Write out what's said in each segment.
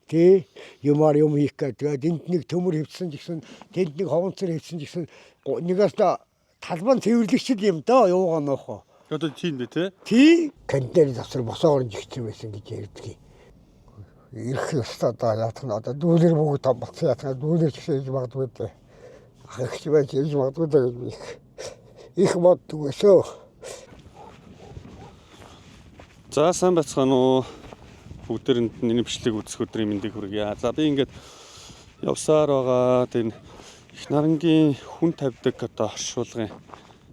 Тий, юмар юм хийх гээд тэгээд энд нэг төмөр хөвцсөн ч гэсэн тэнд нэг ховонцор хөвцсөн ч гэсэн нэгээс талбан цэвэрлэгч юм доо юугаа нуух уу. Одоо тийм дээ те. Тий, контейнер завсар босоогоор жигцэн байсан гэж ярьдаг. Ирэх ёстой одоо яатах нь одоо дүүлэр бүгд том болсон яатах нь дүүлэр ч гэсэн иж магадгүй дээ. Ах эгч байж иж магадгүй дээ гэж би их боддог өсөө. За сайн байцгаана уу. Бүгдээрэнд нь энэ бичлэг үзэх өдрийн мэндийг хүргье. За би ингээд явсаар байгаа. Тэр их нарангийн хүн тавьдаг одоо оршуулгын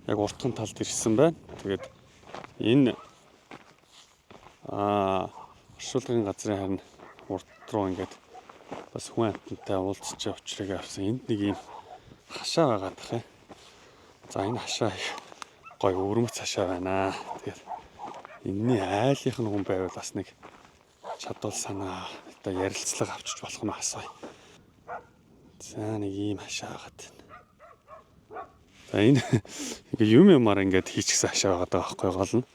яг уртхан талд ирсэн байна. Тэгээд энэ оршуулгын газрын харин урд руу ингээд бас хүн амьтантай уулзч учрыг авсан. Энд нэг юм хашаа байгаа дах юм. За энэ хашаа их гоё өвөрмөц хашаа байна. Тэгээд энэний айлынх нь хүн байвал бас нэг чадвал санаа одоо ярилцлага авчиж болох нь асууя. За нэг ийм хашаа байгаад байна. За энэ ингээ юм юмар ингээд хийчихсэн хашаа байгаад байгаа байхгүй гол нь.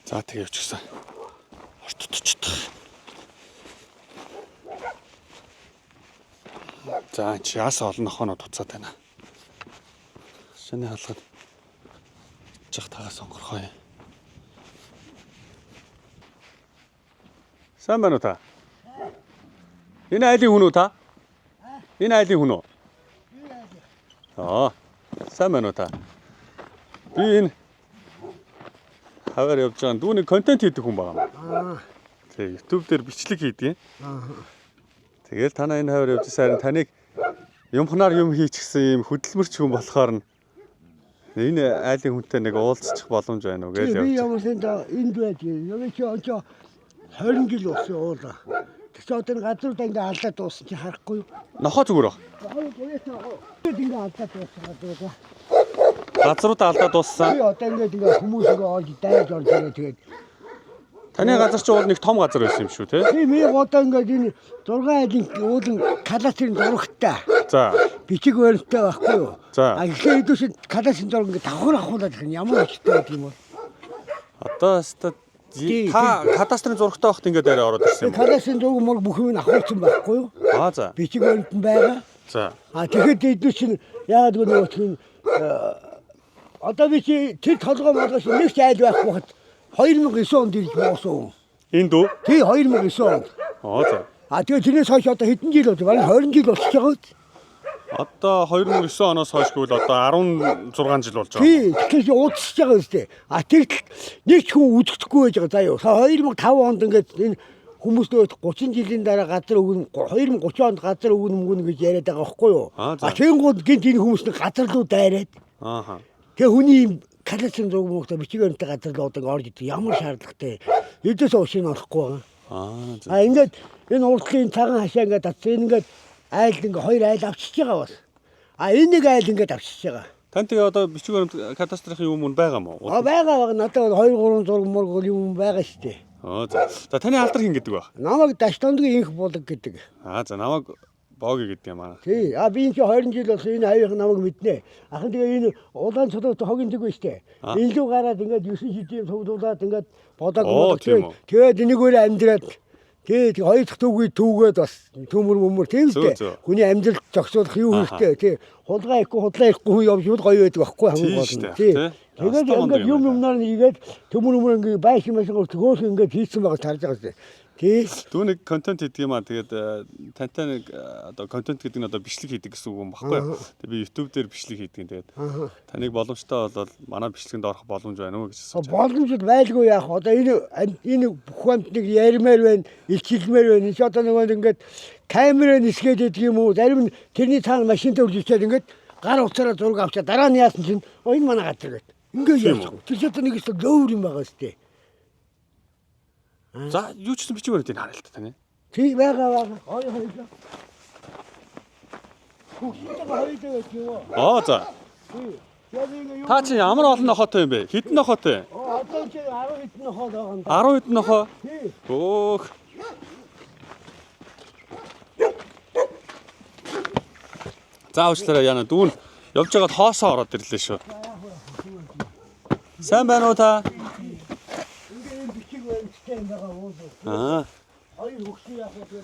За тэгээ явчихсан. Ортотчихдох. За энэ чи яас олон нохоонод буцаад байна. Шинэ хаалгад чих тагаас онгорхоо юм. Сайн байна уу та? Энэ айлын хүн үү та? Энэ айлын хүн үү? Аа. Сайн байна уу та? Би энэ хаваар явж байгаа. Дүүний контент хийдэг хүн байгаа юм. Тэг, YouTube дээр бичлэг хийдэг юм. Тэгэл танаа энэ хаваар явж байсан харин таныг юмхнаар юм хийчихсэн юм хөдөлмөрч хүн болохоор нь энэ айлын хүнтэй нэг уулзчих боломж байна уу гэж Би явж байгаа. ямар ч юм энд байж. Юм чи онцоо 20 жил болсон уулаа. Тэг чи одоо энэ газруудаа ингээ алдаад дууссан чи харахгүй юу? Нохоо зүгээр баг. Хоёр гуйтай аа. Ингээд ингээ алдаад дууссан газруудаа. Газруудаа алдаад дууссан. Би одоо ингээд ингээ хүмүүс ингээ олж дайж орж ирээ тэгээд Таны газар чинь уул нэг том газар байсан юм шүү те. би одоо ингээд энэ 6 айлын уулын кадастрын зурагтай За. бичиг баримттай байхгүй юу? За. А тэгэхээр хэдүүс кадастрын зураг ингээ давхар авахуулаад их ямар хүчтэй байдаг юм бол. Одоо өстө Тий, та кадастрын зурагтай байхад ингээд арай ороод ирсэн юм. Кадастрын зураг мөр бүх юм авахулсан байхгүй юу? Аа за. Бичиг баримт нь байгаа. За. А тэгэхэд эдгээр чинь яагаад гэвэл нөгөө чинь одоо би чи тэр толгой молгоос нэг ч айл байхгүй хат 2009 онд ирж буусан. Энд үү? Тий 2009 онд. Аа за. А тэгээ тэрнээс хойш одоо хэдэн жил болж бараг 20 жил болчихж байгаа биз? Одоо 2009 оноос хойш гэвэл одоо 16 жил болж байгаа. Тий тэгэхээр чи уудсаж байгаа биз дээ. А тэгтэл нэг ч хүн үзэгдэхгүй байж байгаа заа юу. 2005 онд ингээд энэ хүмүүс нөгөө 30 жилийн дараа газар өгнө 2030 онд газар өгнө мөнгө гэж яриад байгаа байхгүй юу? Аа, за. А тэгэнгүүт гинт энэ хүмүүс нэг газар руу дайраад Ааха. Тэгээ хүний юм калцин зураг мөнгөтэй бичиг баримттай газар л одоо орж идэг ямар шаардлагатай. Эдээс уушиг нь олохгүй байгаа. Аа за. А ингээд энэ урдлын цагаан хашаа ингээд татсан. Энэ ингээд айл ингээд хоёр айл авчиж байгаа бас. А энэ нэг айл ингээд авчиж байгаа. Тань тэгээ одоо бичиг баримт кадастрын юм уу байгаа мó? А байгаа байгаа надад бол 2 3 зураг мураг юм байгаа шүү дээ. Аа за. За таны алдар хин гэдэг байх. Намайг Даштондгийн инх булаг гэдэг. Аа за намайг Боги гэдэг юм аа. Тий. А би энэ чи 20 жил болсон энэ хавийнх намайг мэднэ. Ахын тэгээ энэ улаан цулуут хогийн зүг шүү дээ. Энэ лүү гараад ингээд 9 шидийн цуглуулад ингээд бодог Оо, бодог. тийм үү. Тэгээд энэгээрээ амьдраад тий тэг хоёр дахь түүгийг түүгээд бас төмөр мөмөр тийм Зөө, үү. зөө. Хүний амьдралд зохицуулах юу Аха. хэрэгтэй тий. Хулгай ихгүй худлаа ихгүй хүн явж бол гоё байдаг байхгүй хамгийн Тийм гол шүү нь. дээ, Тий. тий. Тэгээд Ястаа мундаг ингээд юм юм байна. юмнаар нь игээд төмөр мөмөр ингээд байшин машин хөөх ингээд хийцэн байгаа тарж байгаа шүү дээ. Тий. Дүү нэг контент хийдэг юм аа. Тэгээд тантай нэг одоо контент гэдэг нь одоо бичлэг хийдэг гэсэн үг юм баггүй юу? Тэгээд би YouTube дээр бичлэг хийдэг юм. Тэгээд таныг боломжтой болвол манай бичлэгэнд орох боломж байна уу гэж асууж байна. Боломжтой байлгүй яах вэ? Одоо энэ энэ бүх амтныг ярмаар байна, илчилмээр байна. Энэ чи одоо нөгөө ингээд камераа нисгээд идэг юм уу? Зарим нь тэрний цаана машинтай үрж ичээд ингээд гар утсаараа зураг авчаа дараа нь яасан чинь "Оо, энэ манай газар" гэд. Ингээд Тийм үү? яах вэ? Тэр чи одоо нэг их лөөр юм байгаа сте. За юу ч гэсэн бичиг баримтыг харъя л та таны. Тий байгаа байгаа. Хоёр хоёлоо. Хүүхдтэйгээ хоёлоо гэж юм уу? Аа за. Тий. Яг ингэ юу? Та чи ямар олон нохоотой юм бэ? Хэдэн нохоотой? Оо, одоо чи 10 хэдэн нохоо байгаа юм да. 10 хэдэн нохоо. Тий. Өөх. За уучлаарай яна дүүн явж байгаад хоосоо ороод ирлээ шүү. Сайн байна уу та? Ингээ энэ бичиг баримттай юм байгаа уу? Аа. Хоёр Энэ хөгшин яах вэ?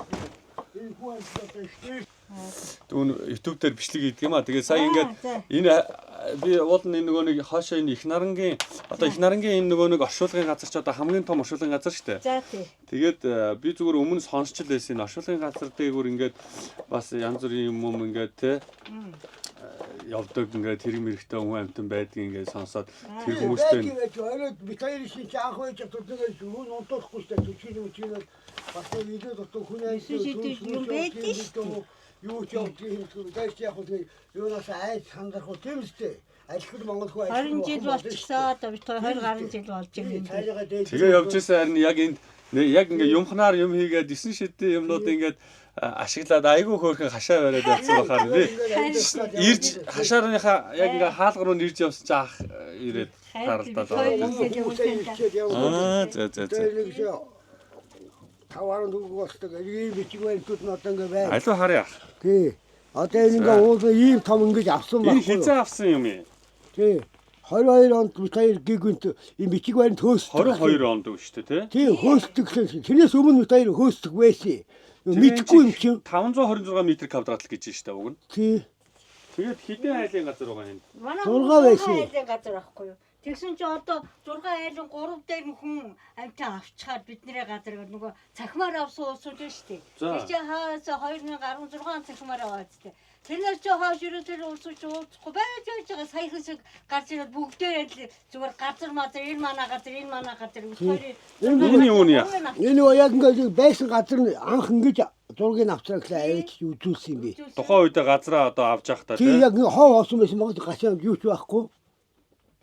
Энэ хүн амьтад их Түүн YouTube дээр бичлэг хийдэг юм а. Тэгээ сая ингээд энэ би уул нь энэ нөгөө нэг хоошоо энэ их нарангийн одоо их нарангийн энэ нөгөө нэг оршуулгын газар ч одоо хамгийн том оршуулгын газар шүү дээ. За тий. Тэгээд би зүгээр өмнө сонсч л байсан энэ оршуулгын газар дээгүүр ингээд бас янз бүрийн юм юм ингээд те явдаг ингээд хэрэг мэрэгтэй хүн амьтан байдаг ингээд сонсоод тэр хүмүүстэй Байдаг байж орой бид хоёр шин чи анх байж тутнаас хүн унтуулахгүй шүү дээ. Төчийн үчийн бол бас нэг илүү дутуу хүн Есөн шидэж юм байдаг шүү дээ. Юу ч явдгийг юм шиг дайч яг үгүй юунаас айд сандарх уу тийм үстэй. Алхил Монгол хүн 20 жил болчихсоо одоо бид хоёр 20 гаруй жил болж байгаа юм. Цаашаа дээд. Тэгээ явж исэн харин яг энд яг ингээ юмхнаар юм хийгээд 9 шидийн юмнууд ингээд ашиглаад айгүй хөөрхөн хашаа бариад явсан бахаар би ирж хашаарныхаа яг ингээ хаалга руу нэрж явсан чи ах ирээд таралдаад ороод ирсэн. Аа зэ зэ зэ. Тэр нэг шиг 5.4 болдог. Ийм бичиг баримтууд нь одоо ингээ байна. Алуу харъя ах. Тий. Одоо энэ ингээ уулын ийм том ингэж авсан Энэ байхгүй. хизээ авсан юм юм. Тий. 22 онд бид хоёр гигүнт ийм бичиг баримт хөөсдөг. 22 онд үү шүү дээ тий. Тий, хөөсдөг гэсэн. Тэрнээс өмнө бид хоёр хөөсдөг байсан. Мэдхгүй юм чинь. 526 м квадрат л гэж шүү дээ уг нь. Тий. Тэгээд хэдэн айлын газар байгаа юм. Манай Зургаа байсан. айлын газар байхгүй юу? Тэгсэн чи одоо 6 айлын 3 дээр нь хүн амьтан авчхаар бидний газар нөгөө цахимаар авсан улсууд байна шүү дээ. За. Тэр чи хаасаа 2016 он цахимаар аваад тээ. Тэрнээс чи хойш ерөө тэр улсууд чи уулзахгүй байж байж байгаа саяхан шиг гарч ирээд бүгдээр л зүгээр газар мазар энэ манай газар энэ манай газар гэж хоёрын Энэ юу нь яах? Энэ нөгөө яг ингээд байсан газар нь анх ингэж зургийг авчраа гэхлээр аваад чи үзүүлсэн юм би. Тухайн үедээ газраа одоо авч явах та Тий тий. яг ингээ хов хоосон байсан байгаа гашаа юу ч байхгүй.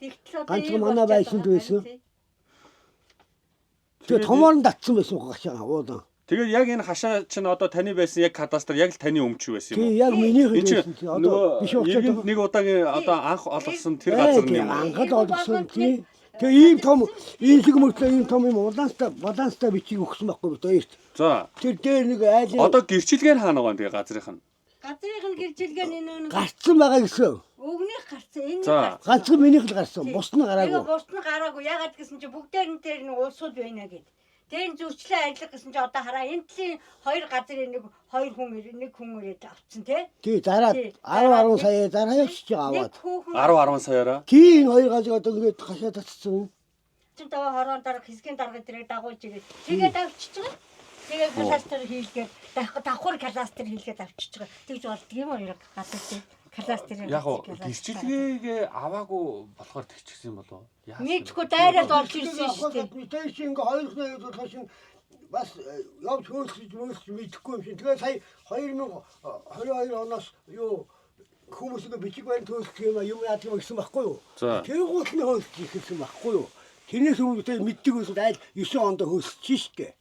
Тэгтэл одоо Ганцхан ийм манай болчиход байсан байгаа байсан. тий. Тэгээ томоор нь татсан байсан гашаа уулан. Тэгээд яг энэ хашаа чинь одоо таны байсан яг кадастр яг л таны өмч байсан юм Тий уу? яг минийх Энэ чинь байсан тий одоо биш нөгөө уучаад иргэнд нэг удаагийн одоо анх олгосон тэр газар нь юм уу? Анхад олгосон тий. Тэгээ ийм том ийм шиг мөртлөө ийм том юм улаанстай баланстай бичиг өгсөн байхгүй бид хоёрт. За. Тэр дээр нэг айлын Одоо гэрчилгээ нь хаана байгаа юм тэгээ газрынх нь? Газрын нь гэрчилгээ нь энэ нэг гарцсан байгаа гэсэн. өвгнийх гарцсан энэ За. гарцсан. Ганцхан минийх л гарсан. Бус нь Тэгээ гараагүй. бус нь гараагүй. Ягаад гэсэн чи бүгдээр нь тэр нэг улсууд байна гэд. Тэр нь зөрчлөө арилга гэсэн чи одоо хараа энэ талын хоёр газрын нэг хоёр хүн нэг хүн ирээд авцсан тий. Тий зараад Тий, 10 зараад 10 сая зараа явчихж байгаа Нэг аваад. хүүхэн 10 10 саяараа. Тий энэ хоёр газрыг одоо ингээд хашаа татсан. 35 хорон дарга хэсгийн дарга дэрэг дагуулж ирээд тэгээд авчиж байгаа. Тэгээд кластер хийлгээд давхар кластер хийлгээд авчиж байгаа. Тэгж болдго юм уу газар дээр кластер. Яг уу гэрчилгээгээ аваагүй болохоор тэгчихсэн юм болов уу? Яасан бэ? Мэдхгүй дайраад орж ирсэн шүү дээ. Мэдээж чи ингээ хоёр хоног явуулах шин бас явж хөөсөж мөөсөж мэдэхгүй юм шин. Тэгээ сая 2022 оноос юу хүмүүс ингээ бичиг баримт хөөсөх юм а юм яадаг юм гэсэн байхгүй юу? За. Тэр гут нь хөөсөж эхэлсэн байхгүй юу? Тэрнээс өмнө тэ мэддэг байсан айл 9 онд хөөсөж штэ.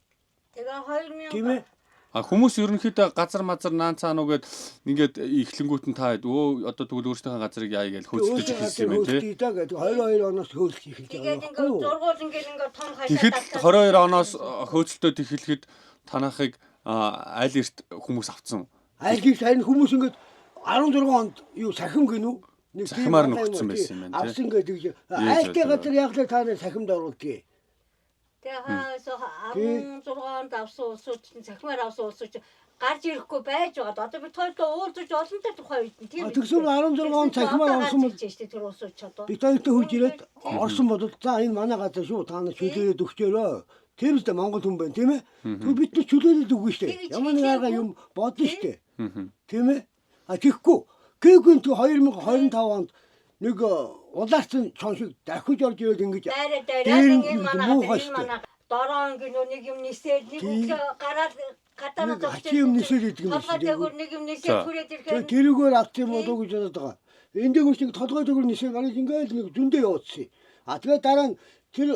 Тэгээ 2000 Тийм ээ? А хүмүүс ерөнхийдөө газар мазар наан цаан уу гэд ингээд эхлэнгүүт нь та өө одоо тэгвэл өөрсдийнхээ газрыг яая гэж хөөцөлдөж эхэлсэн юм байна тий. Хөөсдөж гэдэг 22 оноос хөөсөж эхэлж байгаа Тэгээд юм ингээ байхгүй юу? зургуул ингээ ингээ том хашаа Тэгэхэд татаад 22 оноос хөөцөлтөд эхлэхэд танахыг аль эрт хүмүүс авцсан. Аль гих харин хүмүүс ингээд 16 онд юу сахим гинүү? Нэг тийм Сахимаар улаан нөхцсөн юм уу, байсан тий. юм байна, тий. Авсан гэдэг чинь Ээ, айлтай зөө, зөө. газар яг л та нар сахимд оруулдгийг. Тэгээ хаас 16 онд авсан улсууд чинь цахимаар авсан улсууд чинь гарч ирэхгүй байж байгаа. Одоо бид хоёртой уулзаж олонтой тухайн үед нь тийм. А, тэгсэн 16 он цахимаар авсан бол- шүү дээ тэр улсууд ч одоо. Бид хоёртой хурж ирээд орсон бол за энэ манай газар шүү та нар чөлөөлөд өгчөөрөө. Тийм үстэй Монгол хүн байна тийм ээ. Тэгвэл бид нар чөлөөлөд өгнө шүү дээ. Ямар нэг арга юм бодно шүү дээ. Тийм ээ. А тэгэхгүй. Гээгүй 2025 онд нэг улаарсан чон шиг дахиж орж ирээд ингэж Дайраа дайраа дээр нь энэ манай муухай газар энэ шүү дээ. манай дороо ингээ нөө нэг юм нисээд нэг Тийм. үгээр гараад гадаанаа Нэг хачин юм нисээд идэг юм Толгой шиг. дээгүүр нэг юм За. нисээд хүрээд Тэгээ ирэхээр тэрүүгээр авсан юм болов уу гэж бодоод байгаа. Энд дээгүүр шиг толгой дээгүүр нисээ гараж ингээл нэг зөндөө явуулсан. А тэгээ дараа нь тэр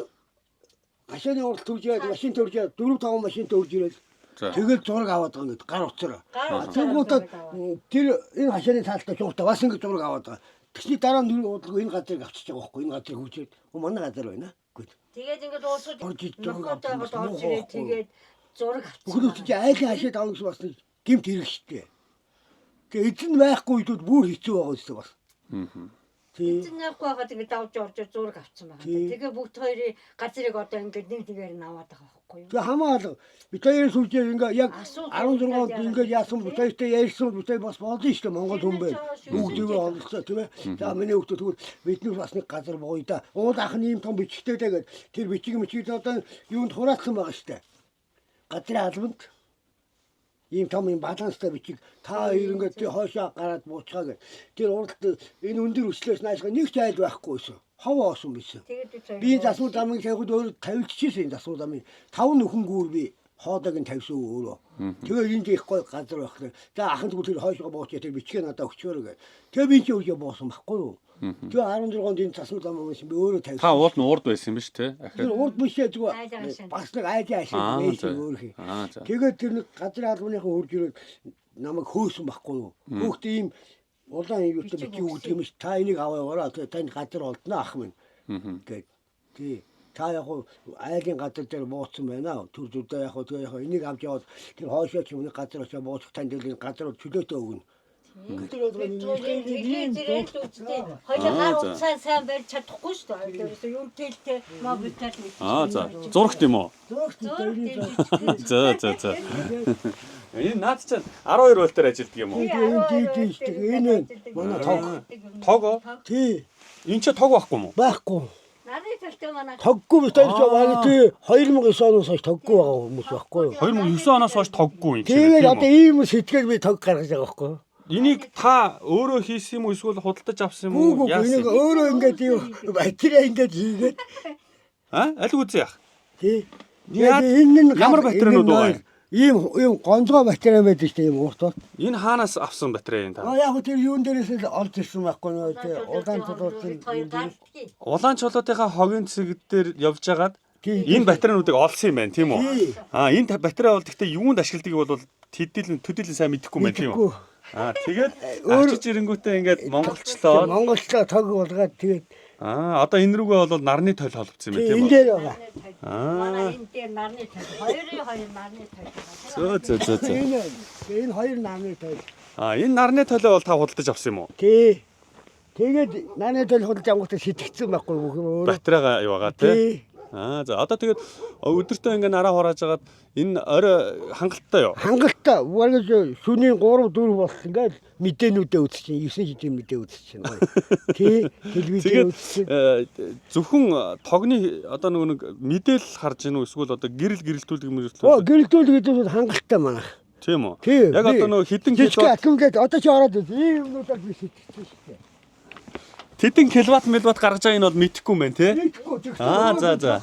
хашааны урал төрж ирээд машин төрж ирээд 4 5 машин төрж ирээд За. тэгэл зураг аваад байгаа ингээд гар утсаар. Гар утсаар Тэнгуутад зураг аваад. тэр энэ хашааны таалтаа чугтаа бас ингээд зураг аваад байгаа. Тэгсний дараа нь тэр удалгүй энэ газрыг авчиж байгаа байхгүй энэ газрыг хүчээд манай газар байна гэд. Тэгээд ингээд улсууд Орж иж зураг нөхөд авсан байгаад бас орж муухай ирээд байхгүй юу? тэгээд зураг авчихсан. Бүхэл үчи айлын хашаад авах гэсэн бас нэг гэмт хэрэг штэ. Тэгээ эзэн байхгүй үед бүр хэцүү байгаа юм бас. Тий. Эзэн байхгүй байгаад ингээд давж орж зураг авчихсан байгаа. Тийм. Тэгээ бүгд хоёрын газрыг одоо ингээд нэг нэгээр нь аваад байгаа байхгүй. байхгүй юу? Тэгээ хамаалга бид хоёрын сүлжээ ингээ яг Асуулт 16 онд яагаад ингээд яасан бид хоёртой ярьсан бид хоёр бас болно шүү дээ Монгол хүн байна. Бүгдийг ололцоо тийм ээ. За миний хүүхдүүд тэгвэл бидний бас нэг газар бууя да. Уул ах нь ийм том бичгтэй дээ гэд тэр бичиг мичиг одоо юунд хураацсан байгаа шүү дээ. Газрын албанд ийм том юм баланстай бичиг та хоёр ингээд тий хойшоо гараад буучгаа гэд. Тэр уралд энэ өндөр өслөөс наашгаа нэг ч айл байхгүй байсан. Хов оосон байсан. Тэгээд бид хоёр Би энэ засвар замыг тавихад өөрөө тавилчихсэн энэ засвар замыг. Таван нөхөн гүүр би хоолойг нь тавьсан өөрөө. Тэгээ энд их гой газар байх нэ. За ахын тэгвэл тэр хойшоо буучаа тэр бичгээ надад өгчөөрэй гэ. Тэгээ би чи өөрөө буусан байхгүй юу? Тэгээ 16 онд энэ засвар зам юм би өөрөө тавьсан. Та уул нь урд байсан юм биш те? Тэр Ахаад. урд бишээ зүгээр Айлын хашаанд. бас нэг айлын Аа, ашиг нээсэн за. өөр хий. Аа, за. Тэгээд тэр нэг газрын албаныхан хурж ирээд намайг хөөсөн байхгүй юу? Хөөхт ийм улаан юм юутай Бичиг бичиг өгдөг юм ш. Та энийг аваа яваараа. Тэгээ танд газар олдно ах минь. Гэт. Тий. Та яг хуу айлын газар дээр бууцсан байна. Төр зүрдээ яг хуу тэгээ яг хуу энийг авч яваад тэр хоошоо ч юм нэг газар очоо бууцах танд энэ газар чөлөөтэй өгнө. Тэр болгоно Тэгээд зэрэг л үстэй. Хоёул Аа, гар за. утсаа сайн барьж чадахгүй шүү дээ. Хоёул юм тэлтэй маа бүтэл нэг. Аа за. Зурагт юм уу? Зөөгт Зураг За за за. Энэ наад чинь 12 вольтоор ажилтдаг юм уу? Энэ дий дий энэ манай тог. Тог оо? Тий. Энэ чи тог байхгүй юм уу? Байхгүй. Нарны төлтөө манай Тоггүй бид хоёр ч баг тий 2009 оноос хойш тоггүй байгаа хүмүүс байхгүй юу? 2009 оноос хойш тоггүй юм чи. Тэгээд одоо ийм сэтгэл би тог гаргаж байгаа байхгүй юу? Энийг та өөрөө хийсэн юм уу эсвэл худалдаж авсан юм уу? Гүү гүү энийг өөрөө ингээд юу батарей ингээд хийгээд Аа? Аль үзье яах? тий. Яа- Тэгээд энэ нь ямар батарейнууд байгаа юм? Ийм ийм гонцгой батарей байдаг шүү дээ ийм урт урт. Энэ хаанаас авсан батарей юм та? А яг хөө тэр юун дээрээс л олж ирсэн байхгүй юу? Тий улаан чулуутын хоёр гардгийг. Улаан чулуутынхаа хогийн цэг дээр явж хагаад Тий. энэ батарейнуудыг олсон юм байна, тийм үү? Тий. Аа, энэ батарей бол гэхдээ юунд ашигладгийг бол төдийлөн төдийлөн сайн мэдэхгүй юм байна, тийм үү? Мэдэхгүй. Аа, тэгээд Өөр- очиж ирэнгүүтээ ингээд монголчлоо. Монголчлоо тог болгоод тэгээд Аа, одоо энэ рүүгээ бол нарны тойл холбогдсон юм тий, байна, тийм энэ үү? дээр байгаа. Аа. Манай энэ дээр нарны тойл. Хоёрын хоёр нарны тойл. Зөө зөө зөө зөө. Энэ энэ хоёр нарны тойл. Аа, энэ нарны тойлоо бол та худалдаж авсан юм уу? Тий. Тэгээд нарны тойл худалдаж авахтаа сэтгцэн байхгүй бүх юм өөрөө. Батарейгаа яваагаа тий. Тий. Аа, за одоо тэгээд өдөртөө ингээ нараа хурааж хагаад энэ орой хангалттай юу? Хангалттай бараг шөнийн 3 4 болсон ингээл мэдээнүүдээ үзчихин 9 жилийн мэдээ үзчихин. Тий, телевизээр Тэгээд үзчихин. зөвхөн тогны одоо нөгөө нэг мэдээлэл харж гин үү эсвэл одоо гэрэл гэрэлтүүлдэг юм Оо уу? гэрэлтүүл гэдэг нь хангалттай манах. Тийм үү? Тий. Яг одоо нөгөө хідэн жижиг киловатт аккумулятор одоо чи ороод үзье. Ийм юмнуудаар би сэтгцэн шүү дээ. тэдэн киловатт мэлватт гаргаж байгааг нь бол мэдэхгүй юм байна тий. Мэдхгүй тэгсэн. Аа, за, за.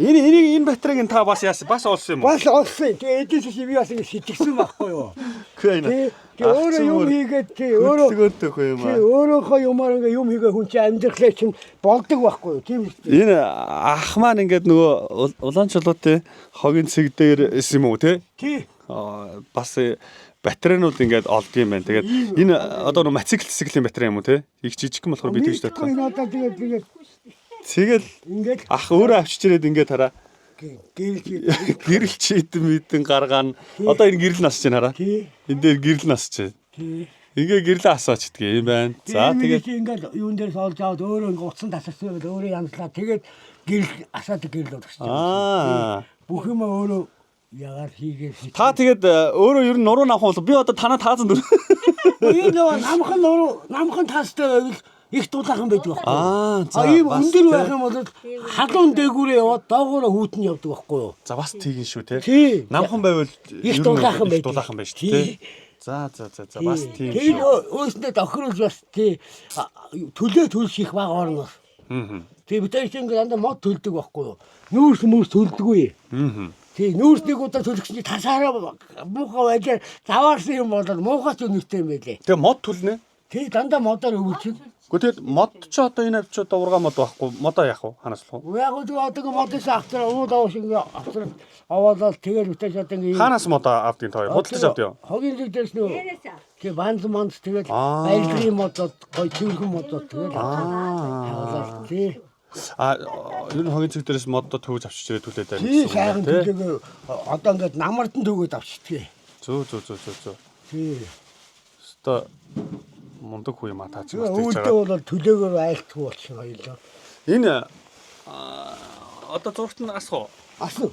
Энэ энийг энэ батарейг нь та бас яасан? Бас олсон юм уу? Бас олсон. Тэгээ эдээс чи би бас ингэ сэтгсэн байхгүй юу? Үгүй ээ. Тий. Тэгээ өөрөө юм хийгээд тий өөрөө хөдөлгөөнтэй хөө юм тий аа. өөрөөхөө юмар ингээ юм хийгээ хүн чи амьдрахлаа чинь болдог байхгүй юу? Тийм үү? Энэ ах маань ингээд нөгөө улаан чулуутай хогийн цэг дээр исэн юм уу те? Тий. Аа, бас батарейнууд ингээд олд юм байна. Тэгээд энэ одоо нөгөө мотоцикл цэцэглэлийн батарей юм уу те? Их жижигхэн болохоор би тэгж Мэдхгүй бодох. энэ одоо тэгээд тэгээд Тэгэл ингээд ах өөрөө авчиж ирээд ингээд хараа. гэрэлж Гэрэл чийдэн мэдэн гаргаана. Одоо энэ гэрэл насж байна хараа. Тий. Энэ дээр гэрэл насж байна. Тий. Ингээ гэрлээ асаачдаг юм байна. За тэгээд тэгээд ингээд юун дээрс олж аваад өөрөө ингээд утсан тасарсан байвал өөрөө янзлаа. Тэгээд гэрэл асаадаг гэрэл болгочих. Аа. Бүх юм өөрөө ягаар хийгээд Та тэгээд өөрөө ер нь нуруу намхан бол би одоо танаа таазан дүр. Энэ нөгөө намхан нуруу намхан таастай байвал их дулаахан байдаг байхгүй. Аа, за, А ийм бас өндөр тэ. байх юм бол халуун дээгүүрээ яваад доогоороо хүүтэн явдаг байхгүй юу? За бас тэгин шүү те. Тий. Намхан байвал Их ер нь дулаахан их байдаг. дулаахан байж Тий. тий. За за за за бас тийм Тэгээд шүү. өөрсөндөө тохируулж бас тий төлөө төлш их бага орно. Аа. Тий бид нар чинь ингээд дандаа мод төлдөг байхгүй юу? Нүүрс мөрс төлдөггүй. Аа. Тий нүүрс нэг удаа төлөх чинь тасаараа муухай байжаар заваарсан юм болоод муухай ч үнэтэй юм байлээ. Тэгээ мод төлнө. Тий дандаа модоор өвөлжин. Гэхдээ тэгэд мод ч одоо энэ авч одоо ургаа мод байхгүй. Модоо яах вэ? Ханаас л уу? Яг үгүй одоо модоос автраа уу даа шиг ингээ автраа аваалал тэгэл үтэж одоо ингээ Хаанаас модоо авдгийг тоо? Худалдаж авд юу? Хогийн зэг дээрс нөө Дээрээс аа. тий банз манз тэгэл Аа. барилгын модод гой цэвэрхэн модод тэгэл Аа. аваалал тий. А ер нь хогийн цэг дээрээс модоо төвж авчиж ирээ түлээд байна Тий гэсэн үг сайхан байна, тий? төлөөгөө одоо ингээд намардан төгөөд авчдгийг. Зөө зөө зөө зөө зөө. Тий. Өстой мундаг хүү юм а та ч бас Тэгээ тэгж өвөлдөө байгаа. бол төлөөгөр айлтгүй болчихно хоёлоо. Энэ одоо зурагт нь асах уу? Асна.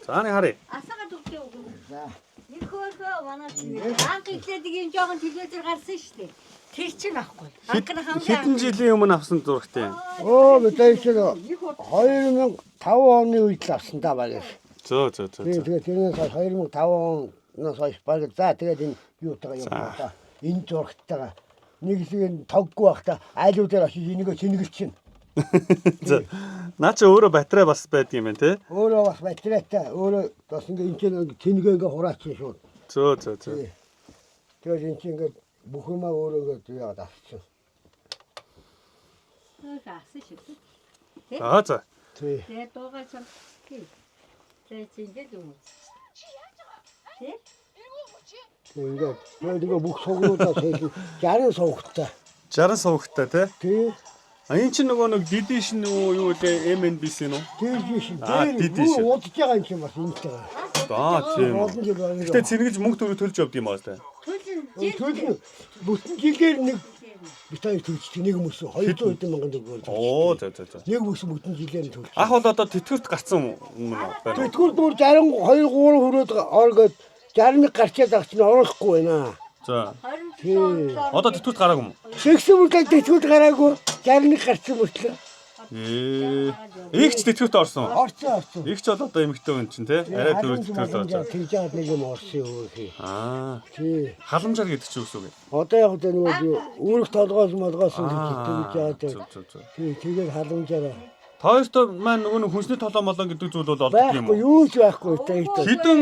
За нэг харъя. Асаагаад өгдөө үгүй. За. Нэг хөөхөө манай чинь. Анх эхлээд ийм жоохон телевизээр гарсан шүү дээ. Тэр чинь ахгүй. Анх нь хамгийн Хэдэн жилийн өмнө авсан зурагт юм? Оо бид чинь 2005 оны үед л авсан да баг. Зөө зөө зөө. Тийм тэгээд тэрнээс хойш 2005 оноос хойш баг за тэгээд энэ юутайгаа яваа та. Энэ зурагтайгаа нэг хэсэг нь тоггүй байх та айлуудаар очиж энийгээ цэнгэлчин. За. Наа чи өөрөө батарей бас байдаг юм байна те? Өөрөө бас батарейтай өөрөө бас ингээ энэ чинь ингээ цэнгээ ингээ хураачин шууд. Зөө зөө зөө. Тийм. Тэгээд энэ чинь ингээ бүх юмаа өөрөө ингээ яагаад авчихсан. анх асан шүү дээ. За за. Тийм. Тэгээ дуугаа чам. Тийм. Тэгээ чинь юм. Тэ? Тийм ингээ тэгээд ингээ бүх сугнуудаа сэлэн 60 сувгтай. 60 сувгтай те? Тийм. А энэ чинь нөгөө нэг DD шин үү юу лээ MNBC нү? Тэр биш. Аа, Тэр дид биш. удаж байгаа юм чинь бас энэтэй. Аа тийм. Олон жил байна. Гэтэ цэнгэж мөнгө төгрөг төлж явд юм аа те. Төлн жил. Төлнө. Бүтэн жилээр нэг бит хоёр төлждөг нэг мөсөн 200 хэдэн мянган төгрөгөөр. Оо зөө зөө зөө. Нэг мөсөн бүтэн жилээр нь төлж. Ах бол одоо тэтгэврт гарцсан юм уу байна уу? Тэтгэвэр бүр 62 3 хүрээд оргоод 61 гарчаад байгаа чинь оруулахгүй байна. За. 27 он. Одоо тэтгэврт гараагүй юм уу? Тэгсэн мөртлөө тэтгэврт гараагүй 61 гарсан мөртлөө. Ээ. Игч тэтгэврт орсон. Орсон орсон. Игч бол одоо эмэгтэй хүн чинь те? Арай түрүү тэтгэврт орж байгаа. Тэгж яагаад нэг юм орсон юу гэх. Аа. Тий. Халамжаар гэдэг чинь үс үг. Одоо яг тэ нөгөө юу, үүрэг толгоос молгоосон гэж тэгж яагаад. Зөв зөв зөв. Тий, тэгээд халамжаараа. Та хоёртой маань нөгөө нэг хүнсний толоо молон гэдэг зүйл бол олддог юм Байхгүй уу? юу ч байхгүй та ихтэй. Хідэн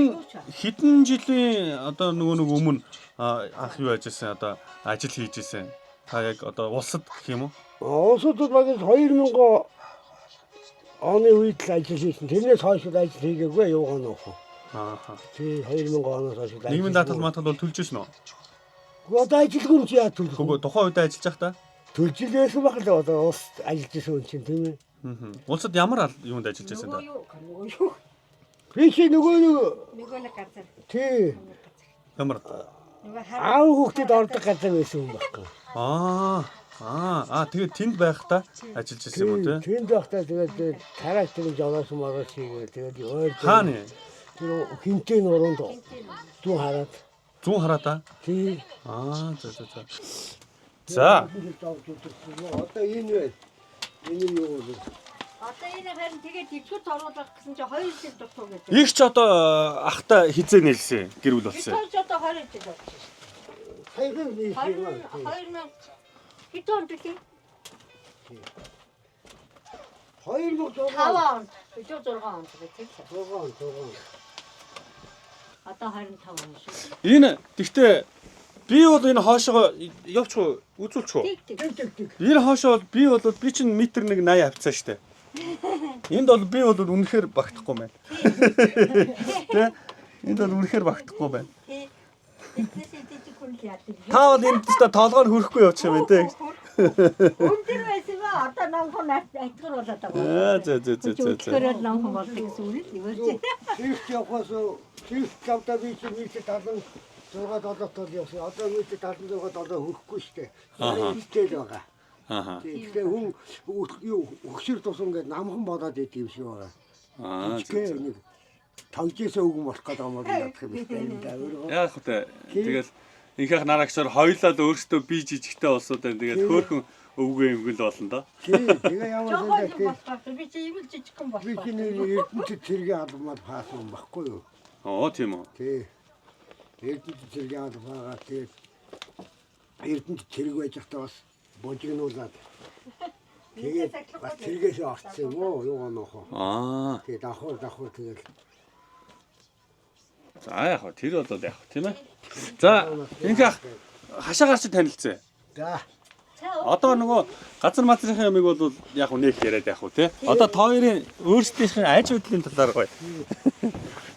хідэн жилийн одоо нөгөө нэг өмнө анх юу ажилласан одоо ажил хийж исэн. Та яг одоо улсад гэх юм уу? Улсуудад баг 2000 оны үед л ажил хийсэн. Тэрнээс хойш л ажил хийгээгүй юугаа нөх. Ааха. Тий 2000 оноос хойш л ажил. Нийгмийн даатгал маатгал бол төлж ирсэн үү? Одоо ажилгүй юм чи яа төлөх? Үгүй тухайн үед ажиллаж байхдаа. Төлж л байсан баг л одоо улс ажиллаж исэн хүн чинь тийм ээ. Аа. Улсад ямар юунд ажиллаж байсан Нөгөө та? юу? Нөгөө юу? Би чи нөгөө нэг Нөгөө нэг газар. тий Ямар? Нөгөө хар. аав хүүхдэд ордог газар байсан юм байхгүй. Аа. Аа, тэгээд тэнд байхдаа ажиллаж исэн юм уу те? Тэнд байхдаа тэгээд тараас тэр жолоос молоос хийгээ тэгээд ойр Хаана? Тэр хинтээ нуруунд зүүн хараад Зүүн хараатаа. тий Аа, за за за. За. Одоо энэ вэ? Энэ нь юу вэ? Одоо энэ харин тэгээд тэтгэврт оруулах гэсэн чинь 2 жил дутуу гэж. Их ч одоо ахта хизээ нийлсэн гэр бүл болсон. Тэр ч одоо 20 жил болж байна. Саяхан нийлсэн юм аа. 2000 хэдэн онд билээ? 2006 5 онд. Өдөө 6 онд би тийм. 6 6. Одоо 25 он шүү. Энэ тэгтээ би бол энэ хоошоо явчих уу үзүүлчих үү? Тэг тэг. Тэг тэг тэг. Энэ хоошоо бол би бол би чинь метр нэг 80 авцаа штэ. Энд бол би бол үнэхээр багтахгүй байна. Тэ? Энд бол үнэхээр багтахгүй байна. Тий. Тэснээс идэж хүн л яадаг. Та бол энд ч та толгоор хөрөхгүй явчих юм байна те. Өндөр байсан ба одоо номхон айтгар болоод байгаа. Аа зөө зөө зөө зөө. зөө. Өчигдөр номхон болдог гэсэн үг л нэрч. Цэрэгт явахаас цэрэгт явдаа би чинь метр 76 7 тол явсан. Одоо метр 76 7 хөрөхгүй штэ. Ихтэй л байгаа. Ааха. Тэгэхээр хүн юу өгшөр тусам гээд намхан болоод идэв юм шиг байгаа. Аа зөө Жижигхэн зөө. нэг тогжээсээ үгэн болох гэдэг юм бол ядах юм шиг юм да өөрөө. Яах вэ? Тэгэл инхэх нараагчаар хоёлаа л өөрсдөө бие жижигтэй болсод байна. Тэгээд хөөхөн өвгөө юмгэл болно доо. Тий, тэгээ ямар Жохон сандаа юм тий. болохоор би чи ийм л жижигхэн Би болохоор. чинь Эрдэнэт цэргийн албамаар паасан юм баггүй юу? Оо тийм үү. Тий. Эрдэнэт цэргийн албаагаа тэгээд Эрдэнэт цэрэг байж байхдаа бас божигнуулаад тэгээд бас цэргээсээ орсон юм уу? Юугаа нөхөө. Аа. Тэгээд давхар давхар тэгээд За яах вэ? Тэр бол яах вэ, тийм ээ? За инхэх хашаагаар чи танилцээ. за Одоо нөгөө газар мазрынхаа ямиг бол яг үнэ их яриад яах вэ те? Одоо та хоёрын өөрсдийнх нь аж хөдлийн талаар гоё.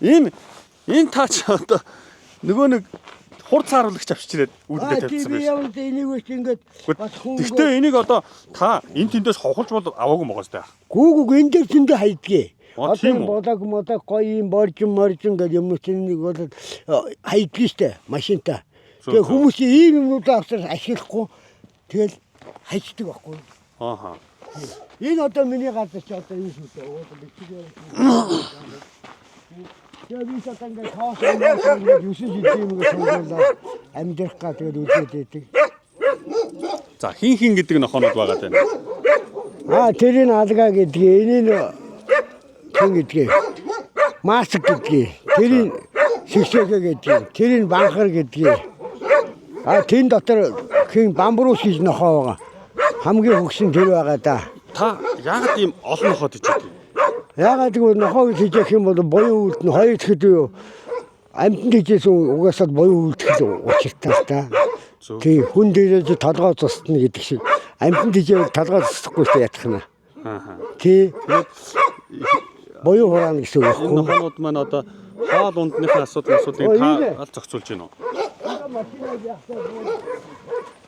Энэ энэ та ч одоо нөгөө нэг хур цааруулагч авчирээд Аа үүдээ тий тавьчихсан би байж. ямар ч энийг үл чи ингээд бас хүн Гэхдээ энийг одоо та энэ тэндээс хохолж бол аваагүй байгаа сте. Гүү гүү энэ дээр зөндөө хайдгийг. Аа, Одоо тийм энэ үү? бодог модог гоё юм боржин моржин гэдэг юм чинь нэг бол хайдгийг штэ машинта. Зөв, Тэгээ зөв. хүмүүс ийм юмнуудаа авсаар ашиглахгүй тэгэл хайчдаг байхгүй. Ааха. Энэ одоо миний газар чи одоо энэ шүү дээ. Ууг бичиг. Тэгээ би ч одоо ингээд тоос ингээд 9 жилийн юм ингээд суулгаад амьдрах га тэгээд үзээд байдаг. За хин хин гэдэг нохоонууд байгаа тань. Аа тэрийг алга гэдгийг, энийг хэн гэдгийг, маск гэдгийг, тэрийг шигшээгэ гэдгийг, тэрийг банхар гэдгийг. Аа тэн дотор хэн бамбрус гэж нохоо байгаа. Хамгийн хөгшин тэр байгаа да. Та яагаад ийм олон нохоод ичээд юм? Яагаад гэвэл нохоог хижээх юм бол буян үлдэн хоёр дахь юу амьтанд хижээсэн угаасаа буян үлдэх л учиртай л та. Зөв. Тий, хүн дээрээ чи толгой цусна гэдэг шиг амьтанд хижээвэл толгой цусахгүй шүү ятах нь. Аа. Тий, Тэгээд буян хураана гэсэн үг энэ байхгүй. нохоонууд маань одоо хоол ундныхаа асуудал асуудлыг Оо, та энэ. аль зохицуулж байна уу?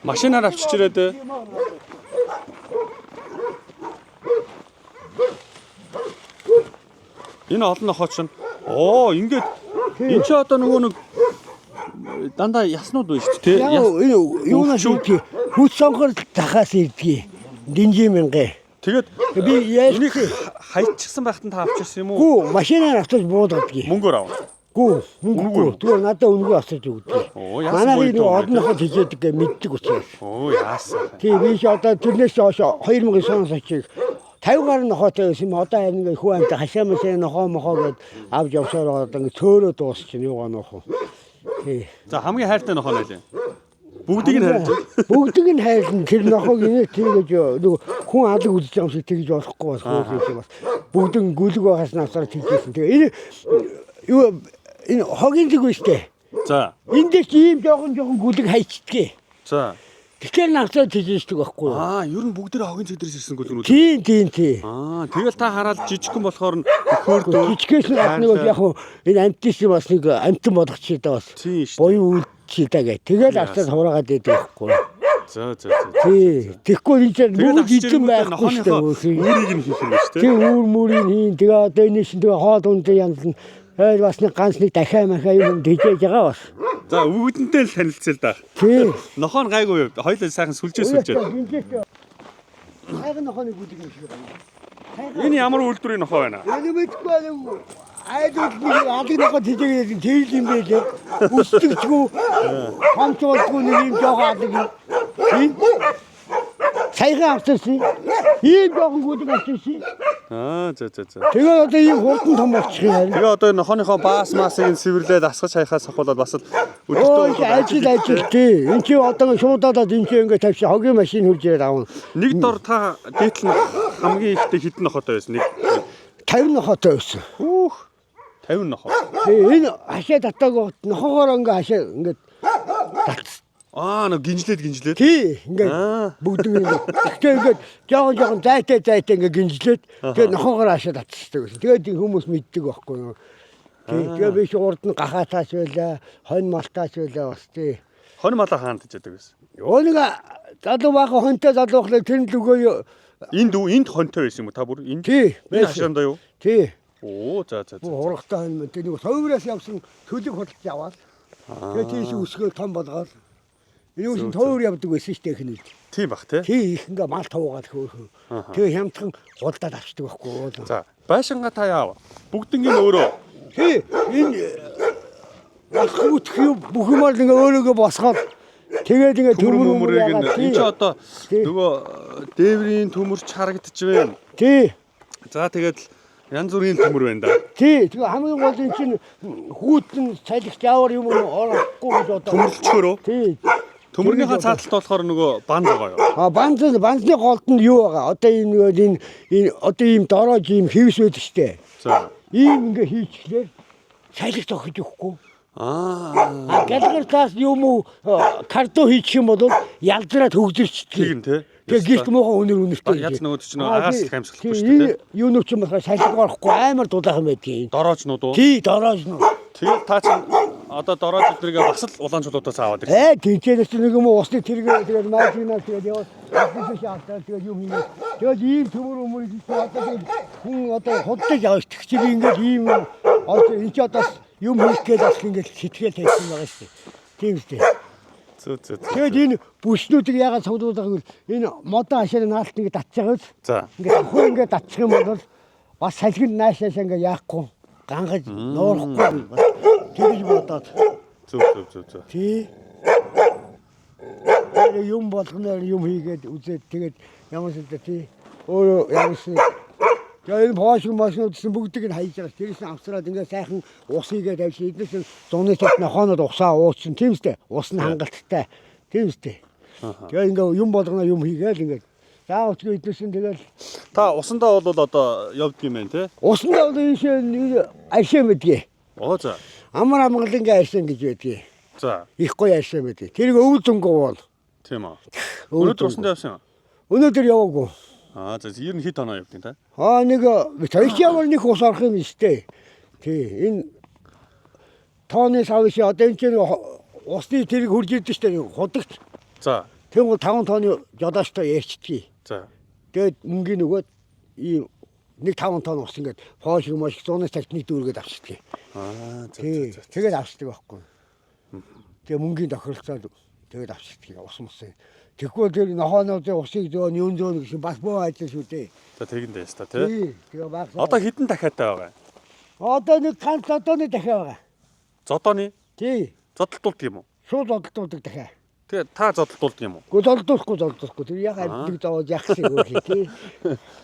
Машинаар авчиж ирээд ээ. Энэ олон нохоо чинь оо ингээд энэ чи одоо нөгөө нэг дандаа яснууд байна шүү дээ тий. Яг энэ юунаас Өвчүү. ирдгийг хүч сонгор захаас ирдгийг. Динжи мянган. Тэгээд Би яаж энийг хайчихсан байхад нь та авчирсан юм уу? Гүү машинаар авчиж буудагдгийг. Мөнгөөр авах. Гүү мөнгөгүй. Тэгвэл надад үнэгүй авчиж өгдөг. Оо, яасан Манай буйд нэг юм бэ, олон ноход хижээдэг гэ мэддэг учраас. Оо яасан. Тий би ч одоо тэрнээс хойш 2009 оноос хойш 50 гаруй нохоотой байсан юм. Одоо харин ингээ хүү амт хашаа машаа нохоо мохоо гэд авч явсаар одоо ингээ цөөрөө дуусчихна юугаа нөх. Тий. За хамгийн хайртай нохоо нэлээ. Бүгдийг нь хайрлаж байна. Бүгдийг нь хайрлна. Тэр нохоог инээ тэгэж нөгөө хүн алаг үзэж байгаа юм шиг тэгж болохгүй бас хөөх юм бас. Бүгдэн гүлэг байгаас навсаар тэгжсэн. Тэгээ энэ юу энэ хогийн зэг биш үү? За. Энд дээр чи ийм жоохон жоохон гүлэг хайчдгийг. За. Тэгэхээр навсаар тэгждэг байхгүй юу? Аа, ер нь бүгдээ хогийн цэг дээрээс ирсэн гүлгэнүүд. Тийм тийм тийм. Аа, тэгэл та хараад жижигхэн болохоор нь өхөөрдөө. Жижигээс нь гадна бол яг хуу энэ амтис бас нэг амтан болгочих даа бас. Тийм шүү. Буян үйлчий даа гэ. Тэгэл авчаад хураагаад байдаг байхгүй юу? За за за. Тий. Тэгэхгүй энэ чинь Тэгэл бүгд авчиж эзэн ирэнгүүтээ байхгүй шүү дээ. нохооныхоо хөөхий. үүрийг нь хийх юм биш Тий үү? үүр мөрийг хийн. Тэгээ одоо энэ шин тэгээ хоол ундын янз нь айл бас нэг ганц нэг дахиа махаа юм тэжээж байгаа бас. За, үүдэнтэй л танилцъя л да. Тий. Нохоо нь гайгүй юу? Хоёлаа сайхан сүлжээ сүлжээ. Хайган нохооны гүдэг юм шиг байна. Энэ ямар үйлдвэрийн нохоо байна? Энэ мэдгүй нэг айдууд нэг алыг нохоо тэжээгээд тэгэл юм байлээ. Өсдөгчгүй хамт болдгоо нэг юм жоохон алыг юм. Тийм. Саяхан авчирсан. Ийм жоохон гүдэг авчирсан. Аа, за за за. Тэгээ одоо ийм хурдан том болчих юм байна. Тэгээ одоо энэ нохооныхоо баас маасыг нь сэвэрлээд асгаж хаяхаас сахуулаад бас л Өө өдөртөө ажил ажил тий. Энд чи одоо шуудаад энэ чи ингээ тавьчих хогийн машин хурж ирээд авна. Нэг дор та дээдл нь хамгийн ихтэй хэдэн нохоотой байсан? Нэг 50 нохоотой байсан. хүүх 50 нохоо. Тий энэ хашаа татаагүй нохоогоор ингээ хашаа ингээ татс. Аа, нэг гинжлээд гинжлээд. Тий ингээ Аа. бүгд ингээ. Гэхдээ ингээ жоохон жоохон зайтай зайтай ингээ гинжлээд тэгээ нохоогоор хашаа татчихдаг байсан. Тэгээд хүмүүс мэддэг байхгүй юу. Тий тэгээ би чи урд нь гахаатаач байлаа, хонь малтаач байлаа бас тий. Хонь малаа хаана тэжээдэг байсан? Өө нэг залуу баахан хонтой залуу хлаа тэр нь л өгөө Энд үү энд хонтой байсан юм уу та бүр? Энд Тий, Энэ байсан. хашаандаа юу? Тий. Оо, за за за. Урагтай хонь мөн тэр нэг тойвроос явсан төлөг худалж аваад тэгээ тийш өсгөө том болгоод энэ үсэн тойвор явдаг байсан шүү дээ их нэг. Тийм бах тий. Тий их ингээ мал туугаад хөөхөн. Тэгээ хямдхан худалдаад авчдаг байхгүй юу. За, байшингаа та яав? Бүгднгийн өөрөө. Тий энэ хүүтх юм бүх юмар ингээ өөрөөгөө босгоод тэгээд ингээ Төмөр төмөр мөмрийг нь яагаад, энэ чи одоо Тий. нөгөө дээврийн төмөрч харагдаж байна. Тий. За тэгээд л янз бүрийн төмөр байна да. Тий тэгээ хамгийн гол нь чинь хүүтэн салхи жаавар юм орохгүй гэж одоо. Төмөрлөчхөөрөө. Тий. Төмөрнийхөө цааталт болохоор нөгөө бан байгаа юу? А банз банзны голд нь юу байгаа? Одоо ийм нөгөө энэ энэ одоо ийм дороож ийм хэвс байдаг штэ. За. Ийм ингээ хийчихлээр салхи зохиж өгөхгүй. Аа. А галгар таас юм уу картон хийчих юм бол ялзраад хөгжирчдэг. Тэгнь тий. Тэгээ гэрт муухан үнэр үнэртэй. Яаж нөгөө чинь агаар салхи амьсгалахгүй шүү дээ, тий. Юу нүч юм болохоор салхи орохгүй амар дулаахан байдгийн. Дороочнууд уу? Тий дороож нь. Тэгээд та чинь одоо дороож өдрийгээ бас л улаан чулуутаас аваад ирсэн. Тэнцэнээс нэг юм уу усны тэргээ тэгээд маажигнаа тэгээд яваад усны шаалтаа тэгээд юм хийгээд тэгээд ийм төмөр өмөр хийж одоо тэгээд хүн одоо худалдаж авах чи би ингээд ийм юм одоо энэ ч одоо юм хийх гээд бас ингээд сэтгэл тавьсан байгаа шүү дээ. Тийм үстэй. Зөө зөө. Тэгээд энэ бүснүүдийг яагаад цуглуулдаг гэвэл энэ модон хашааны наалт ингэ татж байгаа биз? За. Ингээд охин ингээд татчих юм бол бас салгинд наашаашаа ингээд яахгүй гангаж нуурахгүй бас тэгж бодоод Зөв зөв зөв зөв. тий. Тэр юм болгоноор юм хийгээд үзээд тэгээд ямар ч юм тий. Өөрөө ямар ч Тэгээ энэ поош машинууд гэсэн бүгдийг нь хайж байгаа. Тэрээс нь авсраад ингээд сайхан ус хийгээд авчи. Эднээс нь зуны цот нохоонод усаа уучин тийм үстэй. Ус нь хангалттай. Тийм үстэй. Тэгээ ингээд юм болгоноор юм хийгээл ингээд заавч эднээс нь тэгэл Та усандаа бол одоо явдаг юм байна те? усандаа бол ийшээ нэг аршин мэдгээ. Оо за. Амар амгалангийн аршин гэж байдгийг. За. Их гоё аршин мэдээ. Тэрийг өвөл зөнгө уул. Тийм үү. Өвөл Өнөөдөр усандаа явсан юм. Өнөөдөр яваагүй. Аа за ер нь хэд оноо явдаг та? Аа нэг хоёр ямар нэг ус орох юм штэ. Тий энэ тооны сав шиг одоо энэ чинь усны тэрийг хурж ирдэ штэ худагч. За. Тэнгул 5 тооны жолоочтой ярьчдгийг. За. Тэгээд мөнгөний нөгөөд ийм нэг 5 тонн ус ингээд хоо шиг мошиг 100-аас цагт нэг дүүргээд авчдгийг. Аа за Тий. за. Тэгээд авчдаг байхгүй. Тэгээ мөнгөний тохиролцоод тэгээд авчдгийг ус мусын. Тэгэхгүй тэр нохоонуудын усыг зөөн юун зөөн гэсэн бас бөө ажил шүү дээ. За тэгэн дээс та тий. Тий. Тэгээ баг. Одоо хэдэн дахиатай байгаа юм? Одоо нэг ганц одооны дахиа байгаа. Зодооны Тий. зодтолтуулдаг юм уу? Шууд зодтолтуулдаг дахиа. Тэгээ та зодтолтуулдаг юм уу? Гөө зодтолтуулахгүй зодтолтуулахгүй. Тэр яг амьдаг зовоод яах шиг өөр хий тий.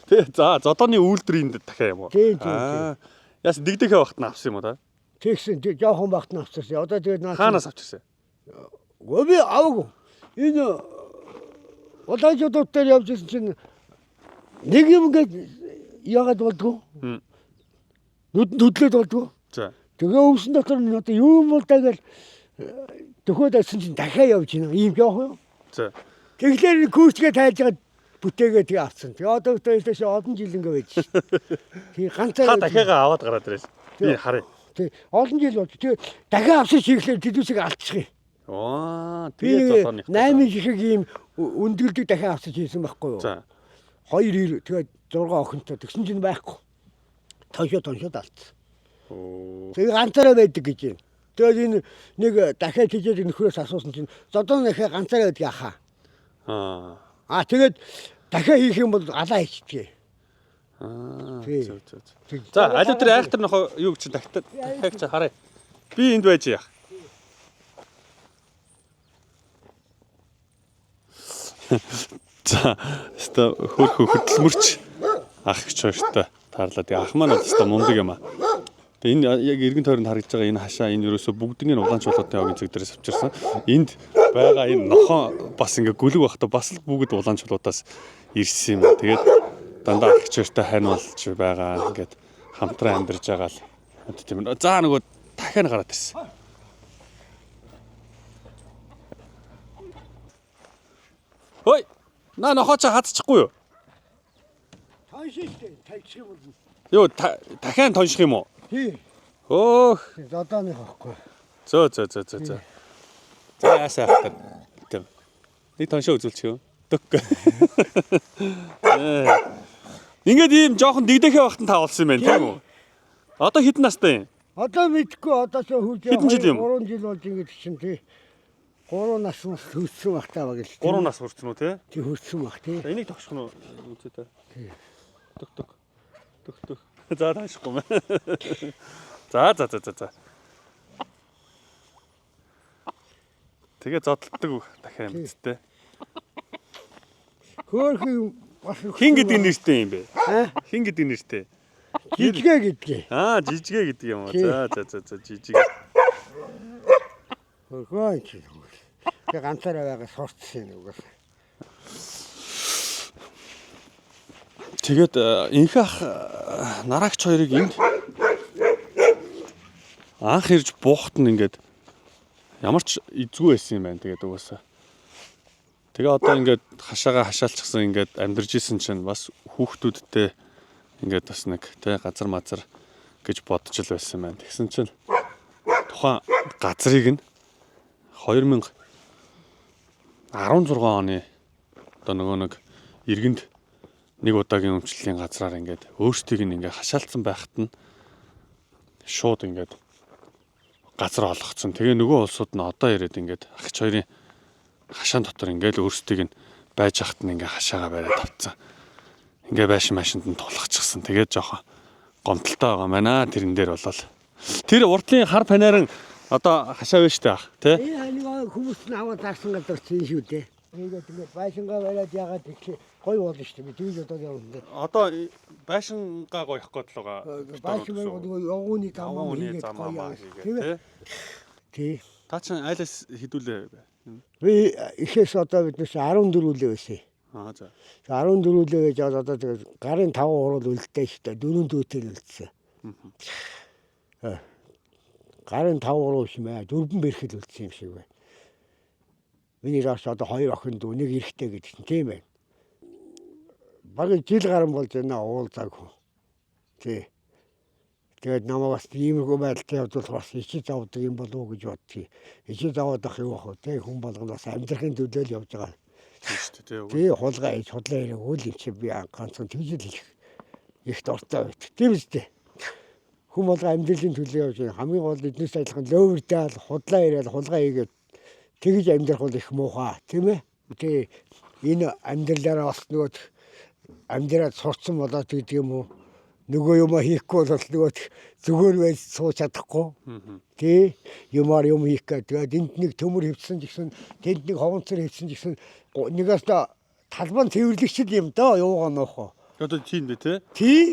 Тий. За зодооны үйлдвэрийн дахиа юм уу? Тий, тий, тий. Аа. Яс дэгдэхэ багт нь авсан юм уу та? Тэгсэн тий, жоохон багт нь авчирсан. Одоо тэгээд наа. Хаанаас авчирсан? Гөө би аваагүй. Энэ улаанчуудад дээр явж исэн чинь нэг юм ингээд яагаад болдгоо? Мм. Нүдэнд хөдлөөд болдгоо. За. Тэгээ өвсөн дотор нь одоо юу юм бол даа гэл төхөөд авсан чинь дахиад явж байна. Ийм жоох юм. За. Тэгэхээр күүчгээ тайлж байгаа бүтээгээ тэгээ авцсан. Тэгээ одоо төлөөс олон жил ингээ байж. Тий ганцаар Та дахиагаа аваад гараад ирээс. Би харъя. Тий олон жил болж. Тэгээ дахиад авсан чиглэлээр тэдүүсийг алдчих юм. Аа, Би тэгээ зодооны. 8 жишиг ийм өндгөлдөг дахиад авсан хийсэн байхгүй юу? За. 2 9 тэгээ 6 охинтой тэгсэн чинь байхгүй. Тоншоо тоншоод алдсан. Оо. Тэгээ ганцаараа байдаг гэж юм. Тэгээд энэ нэг дахиад хижээд нөхрөөс асуусан чинь зодон дахиад ганцаараа байдаг ахаа. Аа. Аа тэгээд дахиад хийх юм бол алаа хийчихдэг. Аа. Тий. Зөв зөв. зөв. За, аль өдөр айхтар нохоо юу гэж дахиад дахиад чи харъя. Би энд байж яах. За, өстө хөрхө хөдөлмөрч ах гिच хоёртой таарлаа. Тэгээ ах маань бол өстө мундаг юм аа. Тэгээ энэ яг эргэн тойронд харагдж байгаа энэ хашаа энэ ерөөсө бүгднийг улаан чулуутын огийн зүг дээрээс авчирсан. Энд байгаа энэ нохоо бас ингээ гүлэг байхдаа бас л бүгд улаан чулуутаас ирсэн юм аа. Тэгээд дандаа ах гिच хоёртой хань болж байгаа. Ингээд хамтран амьдарж байгаа л одоо тийм. За нөгөө дахиад гараад ирсэн. Хой. На нохоо чи хадчихгүй юу? Тоншин штэ тавьчих юм бол. Юу дахиад тонших юм уу? Тий. Хөөх. Зодооных байхгүй. Зөө зөө зөө зөө зөө. За яасаа ахтар. Тийм. Нэг тоншоо үзүүлчих юм. Төк. Ингээд ийм жоохон дэгдэхэ багтан таавалсан юм байна тийм үү? Одоо хэдэн настай юм? Одоо мэдхгүй одоо ч хурж Хэдэн жил юм? 3 жил болж ингэж чинь тий. 3 нас нас хөрсөн бах таа баг л. 3 нас хүрсэн үү те? Тий хөрсөн бах тий. За энийг тогших нь үзээ та. Төк төк. Төк төк. За таашихгүй мэ. За за за за за. Тэгээ зодтолдог дахиад юм зү те. Хөөхөн бас Хин гэдэг нэртэй юм бэ? Аа? Хин гэдэг нэртэй. Жижигэ гэдгийг. Аа, жижигэ гэдэг юм уу? Тий. За за за за жижиг. Хөрхөн чи. Тэгээ ганцаараа байгаа сурцсан юм угаас. Тэгээд инх ах нараагч хоёрыг энд анх ирж буухт нь ингээд ямар ч эзгүй байсан юм байна. Тэгээд угаасаа. Тэгээ одоо ингээд хашаага хашаалчихсан ингээд амьдарч исэн чинь бас хүүхдүүдтэй ингээд бас нэг тэ газар мазар гэж бодож л байсан юм байна. Тэгсэн чинь тухайн газрыг нь 2016 оны одоо нөгөө нэг иргэнд нэг удаагийн өмчлөлийн газраар ингээд өөрсдийг нь ингээд хашаалцсан байхад нь шууд ингээд газар олгоцсон. Тэгээ нөгөө улсууд нь одоо ирээд ингээд ахч хоёрын Хашаан дотор ингээл өөрсдийг нь байж хахад нь ингээ хашаага бариад авцсан. Ингээ байшин машинд нь тулгацсан. Тэгээд жоохон гомдолтой байгаа маань тэрэн дээр болол. Тэр урдлын хар панаар нь одоо хашаа байна штэ ах тий. Энэ ханиг хүмүүс нь аваад зарсан газар чинь шүү дээ. Тэгээд ингээд байшингаа бариад яагаад тэгэхээр гоё болно шүү дээ. Би тэгж бодоод явна. Одоо байшингаа гоёх гээд л байгаа. Байшин бариад нөгөө явгууны зам Явгууны хийгээд зам гоё маа яа. хийгээд Тийм ээ. тий. Тий. Та чинь айлаас хідүүлээ. Би ихээс одоо бид нар 14 лээ байсан. Аа за. 14 лээ гэж одоо тэгээд гарын 5 хурал үлдээ шүү дээ. 4 дүүтэй л үлдсэн. Аа. Гарын 5 хурал биш мэ. Дөрвөн бэрхэл үлдсэн юм шиг байна. Миний раш одоо хоёр охин дүү нэг эрэгтэй гэдэг чинь тийм байна. Бараг жил гарan болж байна уулзаагүй. Тий. Тэгээд намайг бас иймэрхүү байдалтай явж бас ичиж авдаг юм болов уу гэж боддгийг. Ичиж аваад ах юу ах вэ? Тэ хүн болгоно бас амьдрахын төлөө л явж байгаа. Тийм шүү дээ тий. Тий хулгай хийж худлаа яриаг үл юм чи би ганцхан тэгж л хэлэх их дуртай байдаг. Тийм үстэй. Хүн болго амьдралын төлөө явж байгаа. Хамгийн гол эднээс адилхан лөөвөртэй л худлаа яриад хулгай хийгээд тэгж амьдрах бол их муухай тийм ээ. Тий энэ амьдралаараа бас нөгөө амьдраад сурцсан болоод гэдэг юм уу. Нөгөө юм хийхгүй бол нөгөө зүгээр байж сууж чадахгүй. Тий юмар юм хийх гээд тэгээд энд нэг төмөр хөвцсөн ч гэсэн тэнд нэг ховонцор хөвцсөн ч гэсэн нэгээс талбан цэвэрлэгч юм доо юугаа нуух вэ? Одоо тийм дээ тий. Тий.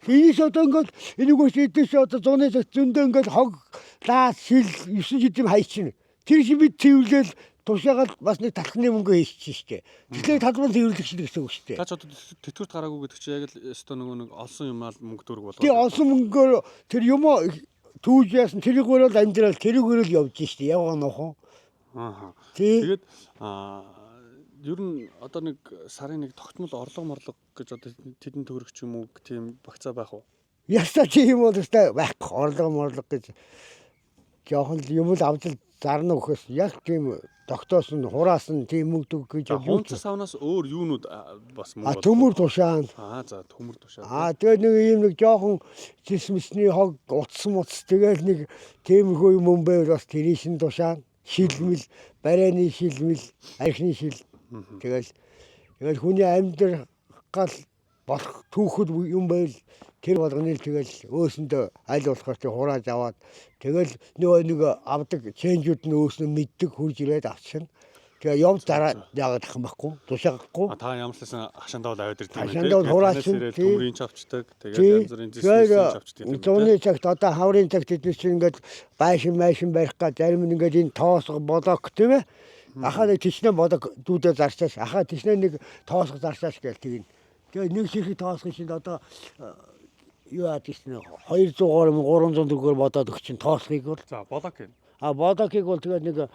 Тийш одоо ингээд энэгөөс эдээс одоо зуны цаг зөндөө ингээд хог лаас шил 9 жилийн хайчин. Тэр шиг бид цэвэрлээл тушаагаад бас нэг талхны мөнгө хийчих штэ. Тэгэхээр талбан цэвэрлэгч гэсэн үг штэ. Та ч одоо тэтгэврт гараагүй гэдэг чи яг л өстө нөгөө нэг олсон юм аа мөнгө төгрөг болоо. Тий олсон мөнгөөр тэр юм түүж яасан тэрийгээр л амьдрал тэрийгээр л явж штэ. Явгаа нуух уу? Аа. Тий. Тэгээд ер нь одоо нэг сарын нэг тогтмол орлого морлого гэж одоо тэдэн төгрөг ч юм уу тийм багцаа байх уу? Ястаа тийм бол өстой байхгүй орлого морлого гэж жоохон л юм л авч л зарна өгөхөөс яг тийм тогтоосон хураасан тийм мөнгө төг гэж За юу ч- хунцас авнаас өөр юунууд бас мөнгө А төмөр тушаан. Аа за төмөр тушаа. А тэгээд нэг ийм нэг жоохон цэс мэсний хог утсан муц тэгэл нэг тиймэрхүү юм юм байвал бас тэрийн шин тушаан шилмэл барайны шилмэл архины шил тэгэл тэгэл хүний амьдрал гал болох түүхэд юм байвал тэр болгоны л тэгэл өөсөндөө аль болохоор тэг хурааж аваад тэгэл нөгөө нэг авдаг ченжүүд нь өөснөө мэддэг хурж ирээд авчирна. Тэгээ яв дараа яагаад ах юм байхгүй тушаахгүй. А та ямар ч байсан хашаандаа бол аваад ирдэг юм Хашаандаа бол хураасан, Тэгээд тий. төмрийн ч авчдаг. Тэгээд янз бүрийн зэс мэсийн ч авчдаг юм Зуны цагт одоо хаврын цагт эдгээр чинь ингээд байшин майшин барих га зарим нь ингээд энэ тоосго блок тийм ээ. Ахаа нэг тийшнээ блок дүүдээ зарчааш. Ахаа тийшнээ нэг тоосго зарчааш гээл тэгнэ. Тэгээ нэг ширхэг тоосгын шинэ одоо юу яадаг чинь 200-аар 300 төгрөгөөр бодоод өгч чинь тоосгыг бол За блок юм. а блокийг бол тэгээд нэг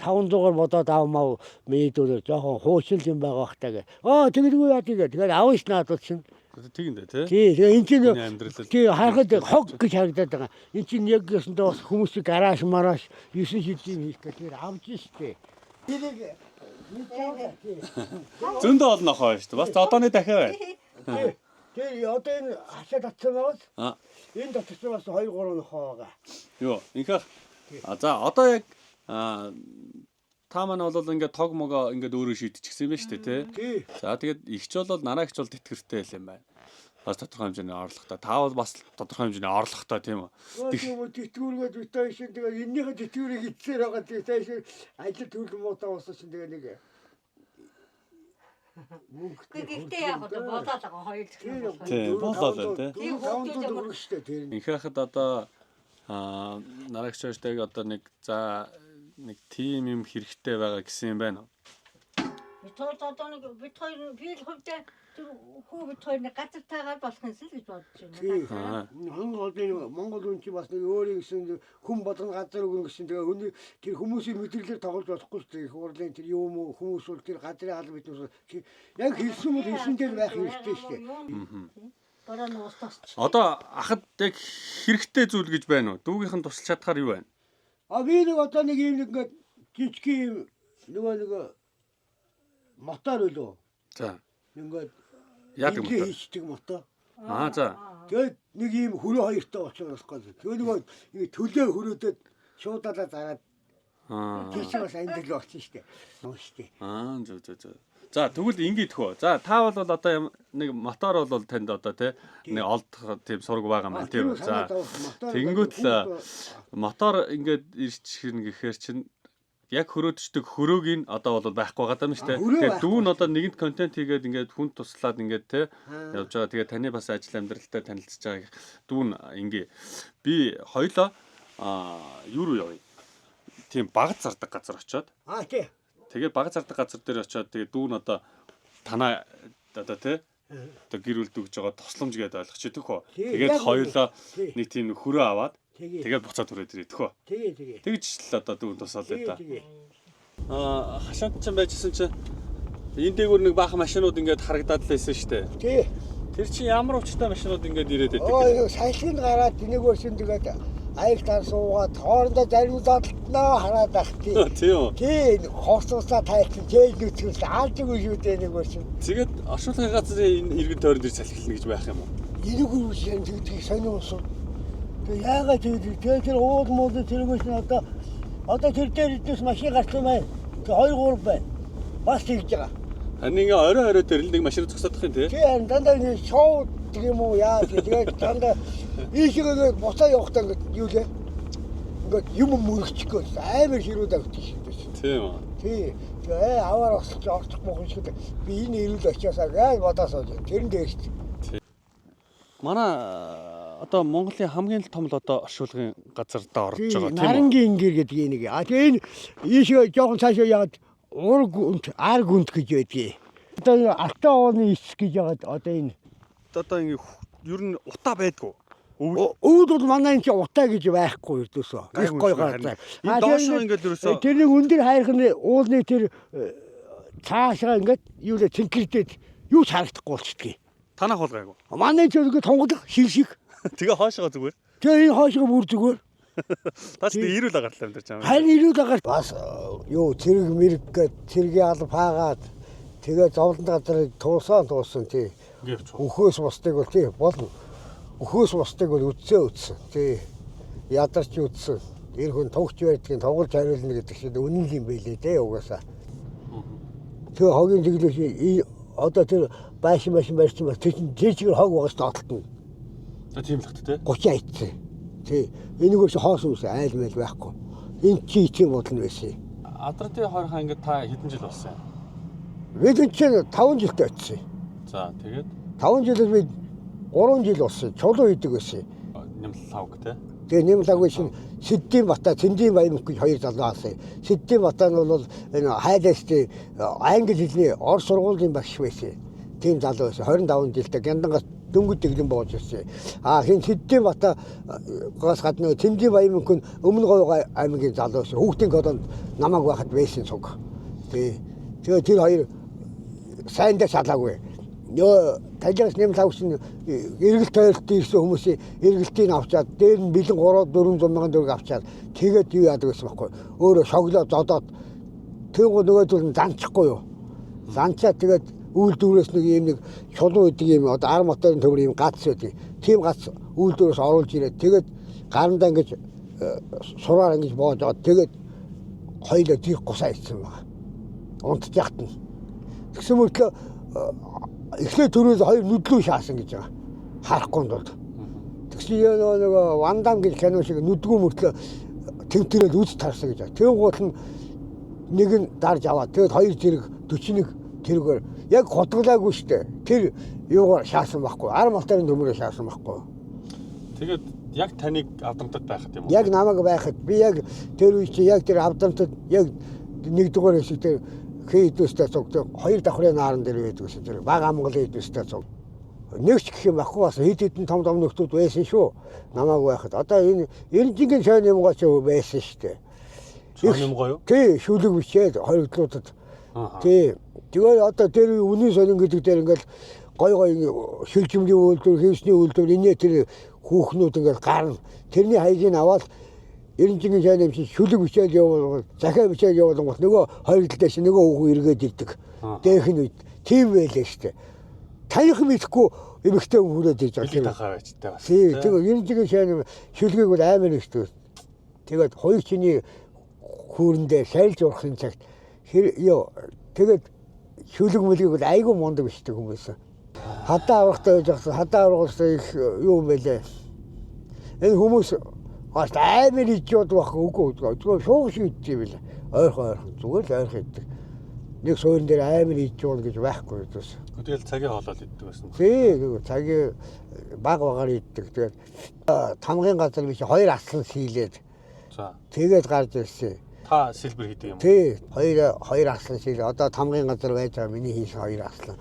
500-аар бодоод аав мав миний дүүнэр жоохон хуучин юм байгаа бах та гэ. Аа тэгэлгүй яа тэгээ. Тэгээд авна ш наадвал чинь. Одоо тэгэн дээ тий. Тий, тэгээ энэ чинь Хүний амьдрал тий харахад хог гэж харагдаад байгаа. Энэ чинь яг гэсэндээ бас хүмүүсийг гараж мараж 9 шидийн хийх гэх тэр авч штэ. Тэрийг Зөндөө олон нохоо байна шүү дээ. Бас одооны дахиа байна. Тэр одоо энэ хашаа татсан байгаас Аа энэ татсан бас 2 3 нохоо байгаа. юу инхэх. А за одоо яг та маань бол ингээд тог могоо ингээд өөрөө шийдчихсэн юм байна шүү дээ тий. Тий. За тэгээд ихч бол нараа ихч бол тэтгэвртэй л юм байна. Бас тодорхой хэмжээний орлоготой. Та бол бас тодорхой хэмжээний орлоготой тийм үү? Тийм үү тэтгэвргээд бит хоёр шин тэгээ эннийхээ тэтгэврийг эцсээр байгаа тэгээ цааш ажил төрөл муудаа болсон чинь тэгээ нэг мөнгөтэй Гэхдээ яг одоо болоод байгаа хоёр дахь нь болохоор. Тий, болоо л тий. 500 төгрөг штэ тэр нь. Инхээхэд одоо нараа ихч хоёртайг одоо нэг за нэг тим юм хэрэгтэй байгаа гэсэн юм байна уу? Бид хоёр одоо нэг бид хоёр би л хувьдаа тэр хүү бид хоёр нэг газар таагаар болох юмсан л гэж бодож Тий. байна. Аа. Ханга голын Монгол хүн чинь бас нэг өөрийн гэсэн хүн болгон газар өгнө гэсэн тэгээ хүний тэр хүмүүсийн мэдрэлээр тоглож болохгүй шүү дээ. Их хурлын тэр юм уу хүмүүс бол тэр газрын алба биднээс яг хэлсэн бол хэлсэн дээр байх хэрэгтэй шүү дээ. Бороо нь ус тосч. Одоо ахад яг хэрэгтэй зүйл гэж байна уу? Дүүгийнх нь тусалж чадхаар юу байна? А би нэг одоо нэг юм нэг ингээд жижиг юм нөгөө нэг мотор үлээ. За. Ингээд Яадаг инжи мотор? хийчдэг мотор. Аа за. Тэгээд нэг юм хөрөө хоёртой болчиход болохгүй. Тэгээ нөгөө нэг төлөө хөрөөдөд шуудаалаа зараад Аа. Тэр чинь бас амьдрал болсон шүү дээ. Нөө шүү дээ. Аа, зөв зөв зөв. За, тэгвэл ингэ идэх үү. За, та бол одоо нэг мотор бол танд одоо тий нэг олдох тийм сураг байгаа юм байна тийм үү. За. Тэгэнгүүт л мотор ингээд ирчихнэ гэхээр чинь яг хөрөөдчдөг хөрөөг нь одоо бол байхгүй байгаа юм шүү дээ. А, хөрөө Тэгэхээр дүү нь байхгүй. одоо нэгэнт контент хийгээд ингээд хүн туслаад ингээд те явж байгаа. Тэгээ таны бас ажил амьдралтай танилцж байгаа дүү нь ингээ би хоёлоо аа юу руу явъя. Тийм баг зардаг газар очиод Аа тий. тэгээ баг зардаг газар дээр очиод тэгээ дүү нь одоо танаа одоо те одоо гэр бүлд өгж байгаа тусламж гэдээ ойлгочих төх үү. Тий, Тэгээд яг хоёулаа тий. нэг тийм хөрөө аваад Тэгээ. тэгээд буцаад хүрээд ирээ төх үү. Тэгээ тэгээ. Тэгж л одоо дүүн тусаал Тэгээ та. тэгээ. Аа хашаанд ч байжсэн чинь энэ дээгүүр нэг баахан машинууд ингээд харагдаад л байсан шүү дээ. Тий. Тэр чинь ямар учиртай машинууд ингээд ирээд байдаг Оо юм? юу салхинд гараад энэгөөсөн тэгээд аяг тар суугаад хоорондоо зарим зодтолтноо хараад ах тий. Тийм үү. Тий хорсуусаа тайлсан чэйл нүцгүүс алжгүй шүү дээ энэгөөсөн. Тэгээд оршуулгын газрын энэ иргэн тойрон дээр салхилна гэж байх юм уу? Энэгээр үс юм тэгдэг сонин усууд. Тэгээ яагаад тэгдэг? Тэгээ тэр уул муул тэргээс нь одоо тэр дээр эднээс машин гарсан байна. Тэгээ 2 3 байна. Бас тэгж байгаа. Харин ингээ орой орой дээр л нэг машин зогсоодох юм тий. Тий харин дандаа нэг шоу гэх юм уу яа тэгээд дандаа ийшээгээ буцаа явахдаа ингээд юу лээ. Ингээд юм мөрөгчих гээд амар хэрүүд авчих шүү дээ. Тийм үү. Тий. Тэгээ аваар осолч орчих мох шиг би энэ ирүүл очиасаа гэж бодоо сууж. Тэрэн дээр шүү. Манай одоо Монголын хамгийн л том л одоо оршуулгын газар даа орж байгаа тийм үү? Нарангийн ингэр гэдэг энийг. А тэгээ энэ ийшээ жоохон цаашаа яагаад ураг үнт, ар гүнт гэж байдгийг. Одоо энэ алтан ууны ис гэж яагаад одоо энэ Одоо ингээ ер нь утаа байдгүй. Өвөл өвд бол манай энэ чинь утаа гэж байхгүй ердөөсөө. Их Гайгүй гой юм шиг газар. харин. Энэ доошоо ингээд ерөөсөө- тэрний өндөр хайрхны уулны тэр цаашаа ингээд юу лээ цэнхэрдээд юу ч харагдахгүй болчдгийг. танах бол гайгүй. Манай чинь ингээд тунгалах шил шиг. Тэгээ хоошоо зүгээр. Тэгээ энэ хоошоо бүр зүгээр. Та ч тэгээ ирүүл агарлаа амьдарч байгаа юм. Харин ирүүл агаар бас юу цэрэг мэрэг гээд цэргийн алба хаагаад тэгээ зовлон газрыг туусан туусан тий. Ингээ явчих. Өхөөс бусдыг бол тий болно. Өхөөс бусдыг бол үтсээ үтсэн тий. Ядарч үтсэн. Эр хүн тугч байдгийг тоглож хариулна гэдэг чинь үнэн юм байлээ дээ угаасаа. Тэгээ хогийн зэглээс одоо тэр байшин байшин барьсан бас тэр чинь тэр чигээр хог байгаас доотлтно. За тийм л хат те. 30 айцсан. Тий. Энийгээс хоосон ус айл майл байхгүй. Энд чи тийм бодол нь байсан. Адратын хойрхаа ингээд та хэдэн жил болсон юм? Бид энэ чинь 5 жилдээ очсон. За тэгээд 5 жилээс би 3 жил болсон. Чулуу идэг байсан. нэмлэл лавг те. Тэгээ нэмлаагүй шин Сэддийн Бата, Цэндийн Баян гэж хоёр залуу алсан. Сэддийн Бата нь бол энэ хайлаасны англи хэлний орос сургуулийн багш байсан. Тийм залуу байсан. 25 жилдээ Гяндангаас дөнгөж дэглэн боож ирсэн. А хин Сэддийн Бата гаас гадна Цэндийн Баян мөнх нь өмнө говь аймгийн залуу байсан. Хүүхдийн колонд намайг байхад байсан цуг. Тий. Тэгээ тэр хоёр сайндаа шалаагүй. Нөө талиас нэм лавсан эргэлт тойролтын ирсэн хүмүүсийн эргэлтийг авчаад дээр нь бэлэн 3 400 мянган төгрөг авчаад тэгээд юу яадаг гэсэн байхгүй. Өөрөө шоглоо зодоод тэгвэл нөгөөдөл нь занчихгүй юу. Занчаад тэгээд үйлдвэрээс нэг юм нэг чулуу идэг юм одоо ар моторын төмөр юм гац байдаг. Тийм гац үйлдвэрээс оруулж ирээд тэгээд гарандаа ингэж сураар ингэж боож аваад тэгээд хоёлоо дих гусаа ицсэн байгаа. Унтж яхад нь. Тэгсэн мөртлөө эхлээд төрөөс хоёр нүдлүү шаасан гэж байгаа. Харахгүй тулд. Тэгсэн нөгөө нэг Ван Дам гэж кино шиг нүдгүү мөртлөө тэмтэрэл үз тарсан гэж байгаа. Тэнгуут нь нэг нь дарж аваад тэгээд хоёр зэрэг 41 тэргээр яг хутгалаагүй штэ. Тэр юугаар шаасан байхгүй. Ар моторын төмөрөөр шаасан байхгүй. Тэгээд яг таныг авдамтад байхад юм уу? Яг намайг байхад би яг тэр үе чи яг тэр авдамтад яг нэгдүгээр хэсэг тэр хээ идэвстэй цуг тэр хоёр давхрын нааран дээр байдаг гэсэн тэр бага Монголын идэвстэй цуг. Нэг ч гэх юм байхгүй бас хэд хэдэн том том нөхдүүд байсан шүү. Намайг байхад одоо энэ Эрдэнэгийн шойн юм гоч байсан шүү дээ. Шойн юм гоё юу? Тий, шүлэг бичээд хоригдлуудад. Аа. Тий. Тэгээд одоо тэр үнийн сонин гэдэг дээр ингээл гой гой шилжимжийн үйлдвэр, хийсний үйлдвэр инээ тэр хүүхнүүд ингээл гарна. Тэрний хаягийг аваад Эрдэнэгийн шойн юм шиг шүлэг бичээд явуул, захиа бичээд явуулангууд нөгөө хоригдол дээр нөгөө хүүхэн эргээд ирдэг. Аа. Дээхэн үед тийм байлээ шүү дээ. Таних мэдэхгүй эмэгтэй хүн хүрээд ирж байгаа Бэлэг юм. тахаа байж таа бас. Тий, тэгээ Эрдэнэгийн шойн юм шүлгийг бол амар ихтэй. Тэгээд хоёр чиний хүүрэндээ шайлж урахын цагт юу тэгээд шүлэг мүлгийг бол айгүй мундаг бичдэг хүн байсан. Хадаа аврахтай байж байгаа. Хадаа аврахсан их юу юм бэлээ. Энэ хүмүүс бас амар идэж байх үгүй зүгээр шууг шиг идэж юм бэлээ. Ойрхон ойрхон зүгээр л ойрхон иддэг. Нэг суурин дээр амар идэж уул гэж байхгүй зүс. Тэгэл цагийн хоолол иддэг байсан. Тий, цагийн баг багаар иддэг. Тэгээд тамгын газар биш хоёр аслан сийлээд. За. Тэгээд гарч ирсэн. Та сэлбэр хийдэг юм уу? Тий, хоёр аслан сийл. Одоо тамгын газар байж байгаа миний хийсэн хоёр аслан.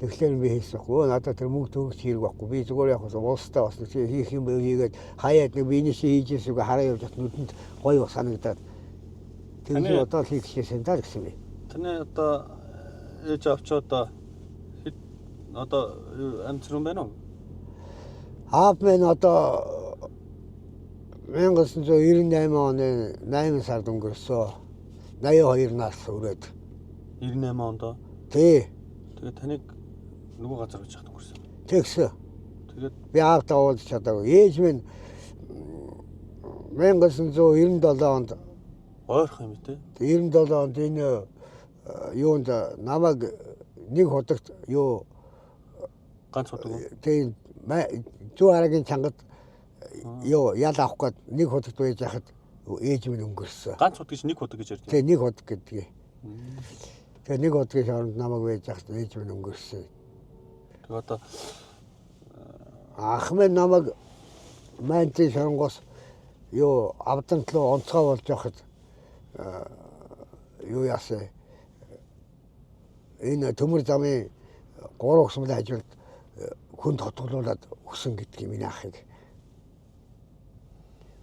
Тэгэхээр би хийсэн. Өө надад тэр мөнгө төгс хэрэг байхгүй. Би зүгээр яг уустай бас хийх юм байв хийгээд хаяад нэг биенээс хийж ирсэн үг хараа явж нүдэнд гоё санагдаад. Тэгэхээр одоо хийх гэсэн даа гэсэн би. Таны одоо ээж авч одоо хэд одоо амьд байна уу? Аав минь одоо 1998 оны 8 сард өнгөрсөн. 82 нас өрөөд. 98 онд? Тий. Тэгээд таныг нөгөө газар байж хат өнгөрсөн. Тэгсэн. Тэгээд би аавтаа уулзч чадаагүй. Ээж минь 1997 онд ойрхон юм те. 97 онд энэ юунд намайг нэг худагт юу ганц худаг уу? Тийм, зүү харагийн чангад юу ял авах гээд нэг худагт байж хахад ээж минь өнгөрсөн. Ганц худаг гэж нэг худаг гэж ярьдаг. Тийм, нэг худаг гэдгийг. Тэгээ нэг удгийн хооронд намайг байж хахад ээж минь өнгөрсөн. Тэгээ одоо ах минь намайг Мантын шоронгоос юу авдант руу онцгой болж байхад юу яасан энэ төмөр замын 3 хөсмөлийн ажилд хүнд хотголуулад өгсөн гэдгийг миний ахыг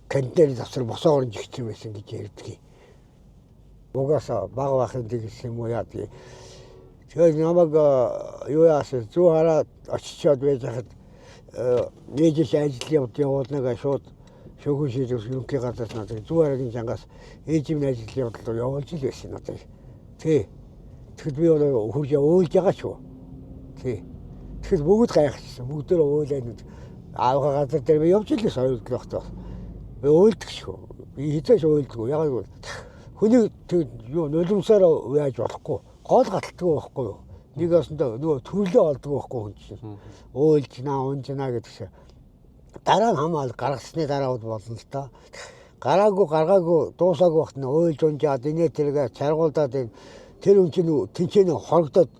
контейнер завсар босоо орж ирсэн байсан гэж ярьдаг. Угаасаа бага бахын тэгсэн юм уу яа тий. Тэгээд намайг юу яасан зүү хараад очичоод байж хахад ээжээс ажил явуулнага шууд шөөхөн шийдвэр ерөнхий газраас надад зүү харагийн чангаас ээж минь ажил явдал руу явуулж л байсан надад. Тий. Тэгэхэд би бол хурж уйлж байгаа шүү. Тий. Тэгэхэд бүгд гайхчихсан. Бүгдөө уйлаад аавга газар дээр би явж л байсан ойлголоо багтаа. Би уйлдаг шүү. Би хизээш уйлдаггүй. Яг л хүнийг юу нулимсаар яаж болохгүй. Гол галтгүй байхгүй юу? Нэг осондоо нөгөө төрлөө олдгүй байхгүй хүн чинь. Уйлжнаа, унжнаа гэдэг шиг. Дараа нь хамаал гаргасны дараа бол болно л доо. Гараагүй дуусаагүй багт нь уйлж унжаад инээ тэргээ чаргуулдаад тэр хүн чинь тэнцэнэ хорогдоод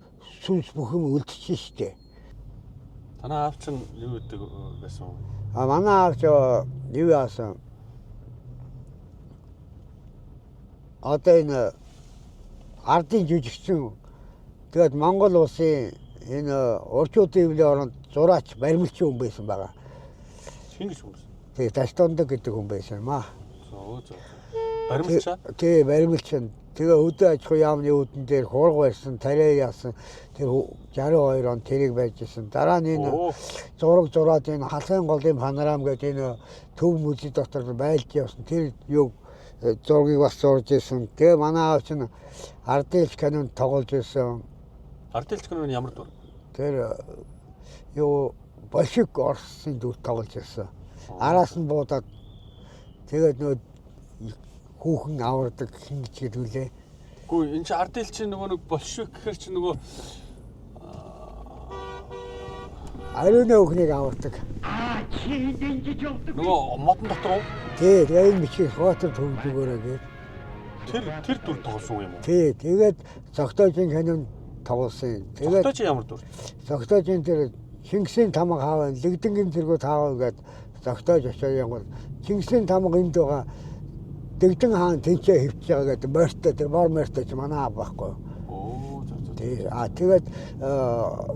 сүнс бүх юм үлдчихэж штэ. Танай аав чинь юу гэдэг байсан вэ? А манай аав ч юу яасан? Одоо энэ ардын жүжигчин тэгээд Монгол улсын энэ урчуудын ивлийн оронд зураач баримлчин хүн байсан байгаа. Хин гэж хүн байсан? Тэгээ Ташдондог гэдэг хүн байсан юм аа. Зөө зөө. Баримлчаа? Тий, баримлчин. Тэгээ хөдөө аж ахуйн яамны үүдэн дээр хург барьсан, тариа яасан. Тэр 62 он тэрийг барьж исэн. Дараа нь энэ зураг зураад энэ халахын голын панорам гэдэг энэ төв музей дотор байлж явсан. Тэр юу зургийг бас зурж исэн. Тэгээ манай аав чинь ардын кинонд тоглож исэн. Ардын киноны ямар дүр? Тэр юу большевик Оросын дүр тоглож исэн. Араас нь буудаад тэгээд нөгөө хүүхэн авардаг хин гэж гэдэг үлээ. Үгүй энэ чинь ардын чинь нөгөө нэг большевик гэхэр чинь нөгөө ариуны өхнийг авардаг. Нөгөө модон дотор уу? Тий, тэгээ энэ бичгийг хоотор төвж өгөөрэй гээд. Тэр дүр тоглосон юм уу? Тий, тэгээд Зогтоожийн кинонд тоглосон. Тэгээд Зогтоожийн ямар дүр? Зогтоожийн тэр Чингисийн тамга хаав, Лэгдэнгийн зэргүүд хаав гээд зогтоож очоод янгол Чингисийн тамга энд байгаа Дэгдэн хаан тэнцээ хөвчж байгаа гэдэг морьтой тэр бор морьтой ч манай аав байхгүй. Оо зөө зөө. Тий. А тэгээд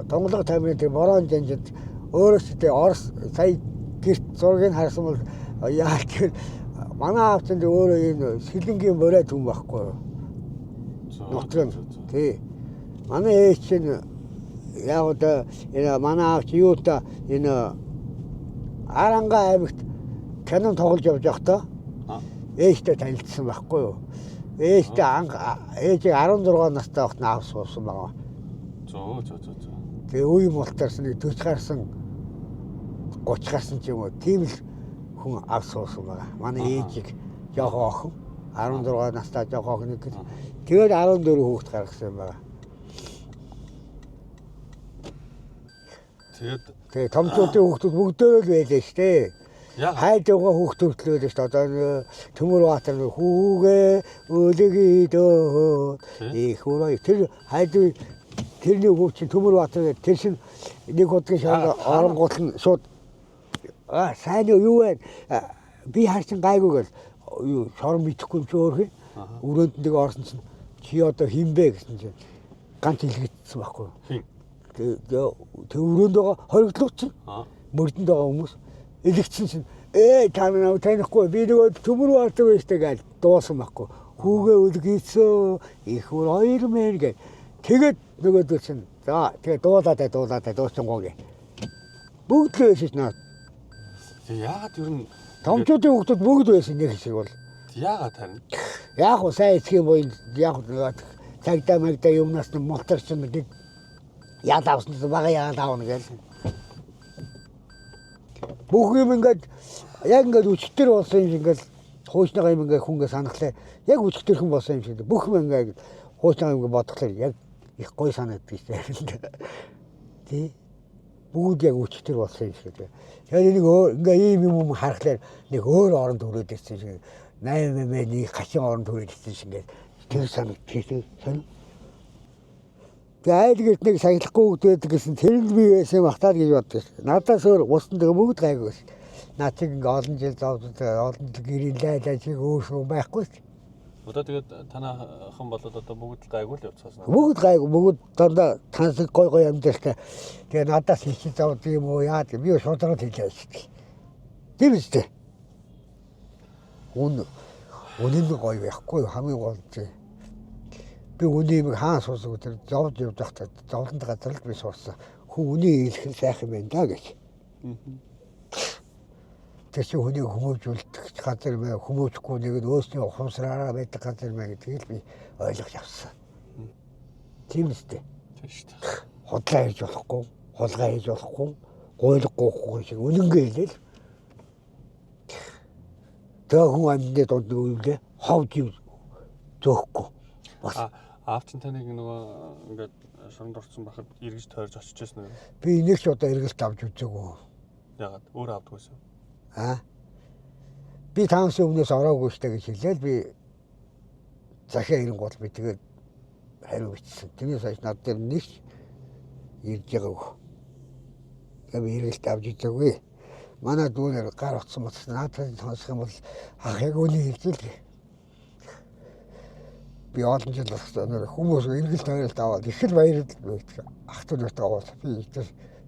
Тунгалаг таймны тэр борон жанжид өөрөөсөө тэр Орос сая гэрт зургийг харсан бол яа тэр манай аав чинь өөрөө энэ сэлэнгийн морой түн байхгүй. Нутг нь. Тий. Манай ээж чинь яг одоо энэ манай аав чи юутай энэ Аранга аймагт кино тоглож явж байхдаа ээжтэй танилцсан байхгүй юу? Ээжтэй анх ээжийг 16 настай байхад аав суусан байгаа. Зөө зөө зөө зөө. Тэгээ үе мултарсан нэг 40 гарсан 30 гарсан ч юм уу тийм л хүн ав суусан байгаа. Манай ээжийг. Жоохон охин 16 настай жоохон охин нэг. Тэгээд 14 хүүхэд гаргасан юм байна. Тэгээд Тэгээ томчуудын хүүхдүүд бүгдөө л байлаа шүү дээ. яагаад Хайд байгаа хүүхд хүртэл байлаа шүү дээ. Одоо Төмөр Баатар нэг хүүгээ өлөгийдөө их хөрөө тэр хайд тэрний хүүхд чинь Төмөр Баатар гэдэг тэр чинь нэг удгийн шал оронгууд нь шууд сайн юу вэ? Би харчин гайгүй гэл юу шорон мэдэхгүй юм чи өөр хин өрөөнд нэг орсон чинь чи одоо хин бэ гэсэн чинь ганц илгэдсэн байхгүй юу? хин? Тэгээ өрөөнд байгаа хоригдлууд чинь мөрдөнд байгаа хүмүүс элэгдсэн чинь та намайг танихгүй би нөгөө Төмөр Баатар байж таа гэж дуусан байхгүй. Хүүгээ үлгийцөө их хөр хоёр мэн гэ. Тэгээд нөгөөдөл чинь за тэгээ дуулаад дуулаад дууссан гоо гэ. Бүгд л байсан наа. Тэгээ яагаад ер нь Томчуудын хүүхдүүд бүгд байсан нэг хэсэг бол. Яагаад харин? Яг уу сайн эцгийн буян яг цагдаа магдаа юмнаас нь мултарч нэг ял авсан чинь бага ял авна гэл. Бүх юм ингээд яг ингээд өчтөр болсон юм шиг ингээд хуучныгаа юм ингээд хүн ингээд санахлаа. Яг өчтөрхөн болсон юм шиг. Бүх юм ингээд хуучныгаа юм ингээд бодглоо яг их гоё санагддаг шүү дээ. Тий. Бүгд яг өчтөр болсон юм шиг. Тэгэхээр нэг өөр ингээ ийм юм харахлаар нэг өөр оронд хүрээд ирсэн шиг 8 8 нэг хачин оронд хүрээд ирсэн шиг ингээд тэр санагдчих сонь. Тэгээ айл гэрт нэг сахилахгүй хүүхд байдаг гэсэн тэр нь би байсан бахтаа гэж боддог. Надаас өөр усан тэгээ бүгд гайгүй байсан. Наад чиг ингээ олон жил зовсон олон жил гэрийн лайлаа чиг өөр байхгүй шүү. Одоо тэгээд танаахан болоод одоо бүгд л гайгүй л явцгаасан. Бүгд гайгүй, бүгд дандаа тансаг гой гой амьдралтай. Тэгээ надаас их зовд юм уу яа би шудараад хэлээ шүү дээ. Тийм үстэй. Үнэн нь гоё байхгүй хамгийн гол нь. Би үний юм хаан суусан тэр зовд явж байхдаа зовлонд газар л би сурсан. Хүн үний хэлэх нь сайхан байна да гэж. Тэр чинь хүнийг хүмүүжүүлдэг газар мэ хүмүүжихгүй нэг нь өөрсний ухамсараараа байдаг газар мэ гэдгийг л би ойлгож авсан. Тийм үстэй. Тийм шүү дээ. Худлаа хийж болохгүй, хулгай хийж болохгүй, гуйлгахгүй шиг үнэнгээ хэлээл. Тэгээ хүн амьдны дунд нэг үйлээ хов жив зөөхгүй. Бас Аав чинь таныг нөгөө ингээд шоронд орсон байхад эргэж тойрж очиж байсан уу? Би нэг ч удаа эргэлт авч үзээгүй. Яагаад? Өөр авдаггүй байсан. Би таансын өмнөөс ороогүй штэ гэж хэлээл би захиа ирэнгуут би тэгээд хариу бичсэн. Тэрнээс хойш над дээр нэг ч ирж байгаагүй. Тэгээ би эргэлт авч үзээгүй. Манай дүүнер гар утсан утсан надад сонсох юм бол ах яг үнийг хэлж л. Би олон жил болсон хүмүүс эргэлт тойролт аваад их л баярлал байдаг. Ах дүү нартай уулзах би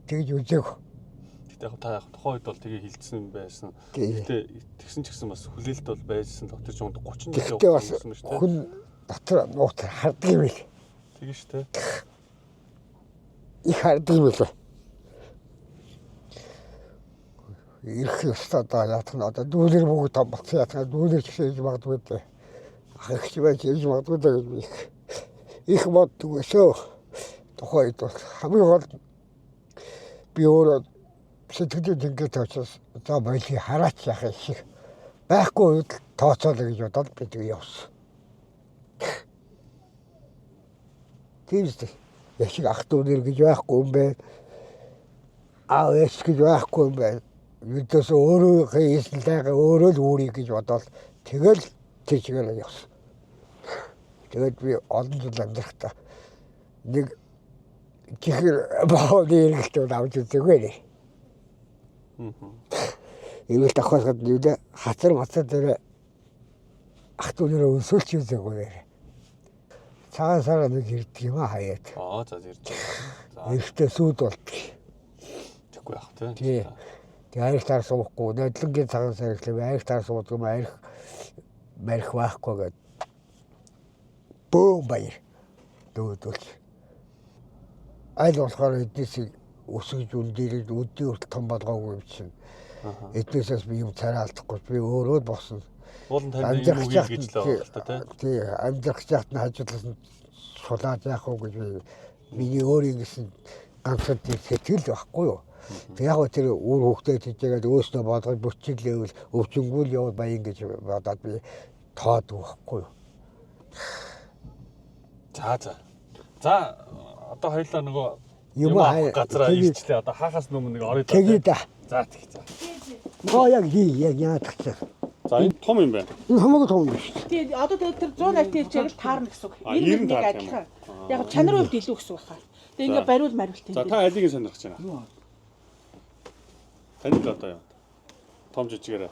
тэгж үзээгүй. Гэтэ яг та яг тухайн үед бол тэгээ хилцсэн байсан. Гэтэ тэгсэн ч гэсэн бас хүлээлт бол байсан. Тэр чинь 30 жил явсан юм шүү дээ. Хүн дотор нууц хардаг юм бил. Тэгээ шүү дээ. Их хардаг юм билээ. Ирэх ёстой даа яатах нь одоо дүүнер бүгд том болсон яатах дүүнер ч гэсэн иж магадгүй дээ. Ах эгч байж иж магадгүй дээ гэж би их боддог өсөө. Тухайн үед бол хамгийн гол би өөрөө сэтгэлийн тэнгэт учраас за болий хараач яах юм шиг байхгүй үед тооцоолоо гэж бодоод би тэгээ явсан. Тийм үстэй. Яшиг ах дүүнер гэж байхгүй юм байна. Аав ээж гэж байхгүй юм байна. Ердөөсөө өөрөө хийсэн лайгаа өөрөө л үүрий гэж бодоод тэгэл тэр чигээр явсан. Тэгээд би олон жил амьдрахдаа нэг чихэр бооны эргэлт бол авч үзээгүй нэ. Эргэлт авахаас гадна юу лээ хацар мацар дээр ах дүүнэрээ өсөлч үзээгүй нэ. Цагаан сараа нэг ирдэг юм а хаяад. Аа за ирж байгаа. За эрэхтэй сүйд болдог. Тэгэхгүй яах вэ? Тэгээ арих таар суухгүй. Нодлонгийн цагаан сар ихлээр арих таар суудаг юм арих барих байхгүй гээд бөөн баяр дөөдөлж. Аль болохоор эднээсийг өсгөж үндэрэж өдний хүртэл том болгоогүй юм чинь. Эднээсээс би юм царай алдахгүй би өөрөө л босон. Уул нь танд юм уу гэж л байгаа л та тий. Тий, амьдрах чахт нь хажуудлаас нь сулаад яах вэ гэж би миний өөрийн гэсэн ганцхан тийм сэтгэл байхгүй юу. Тэг яг тэр үр хөвгтэй тийжгээд өөснөө болгож бүчиглээвэл өвчнгүүл явал баян гэж бодоод би тоодог байхгүй юу. За за. За одоо хоёлаа нөгөө Юм юм хай- авах газараа тэгээ- ирчлээ. Одоо хаахаас өмнө нэг орё доо. Тэгээ да. За тэг за. Гоо яг хий яг яадаг чи. За энэ том юм байна. Энэ хамаагүй том биш. Тэгээ одоо тэгээд тэр 180 хэлж яг л таарна гэсэн үг. А, 90 90 нэг таарах юм адилхан. Яг чанарын хувьд илүү гэсэн үг хаа. Тэгээ ингээ За. бариул мариулт юм. За та алийг нь сонирхож байна? Таны л одоо юу? Том жижигээрээ.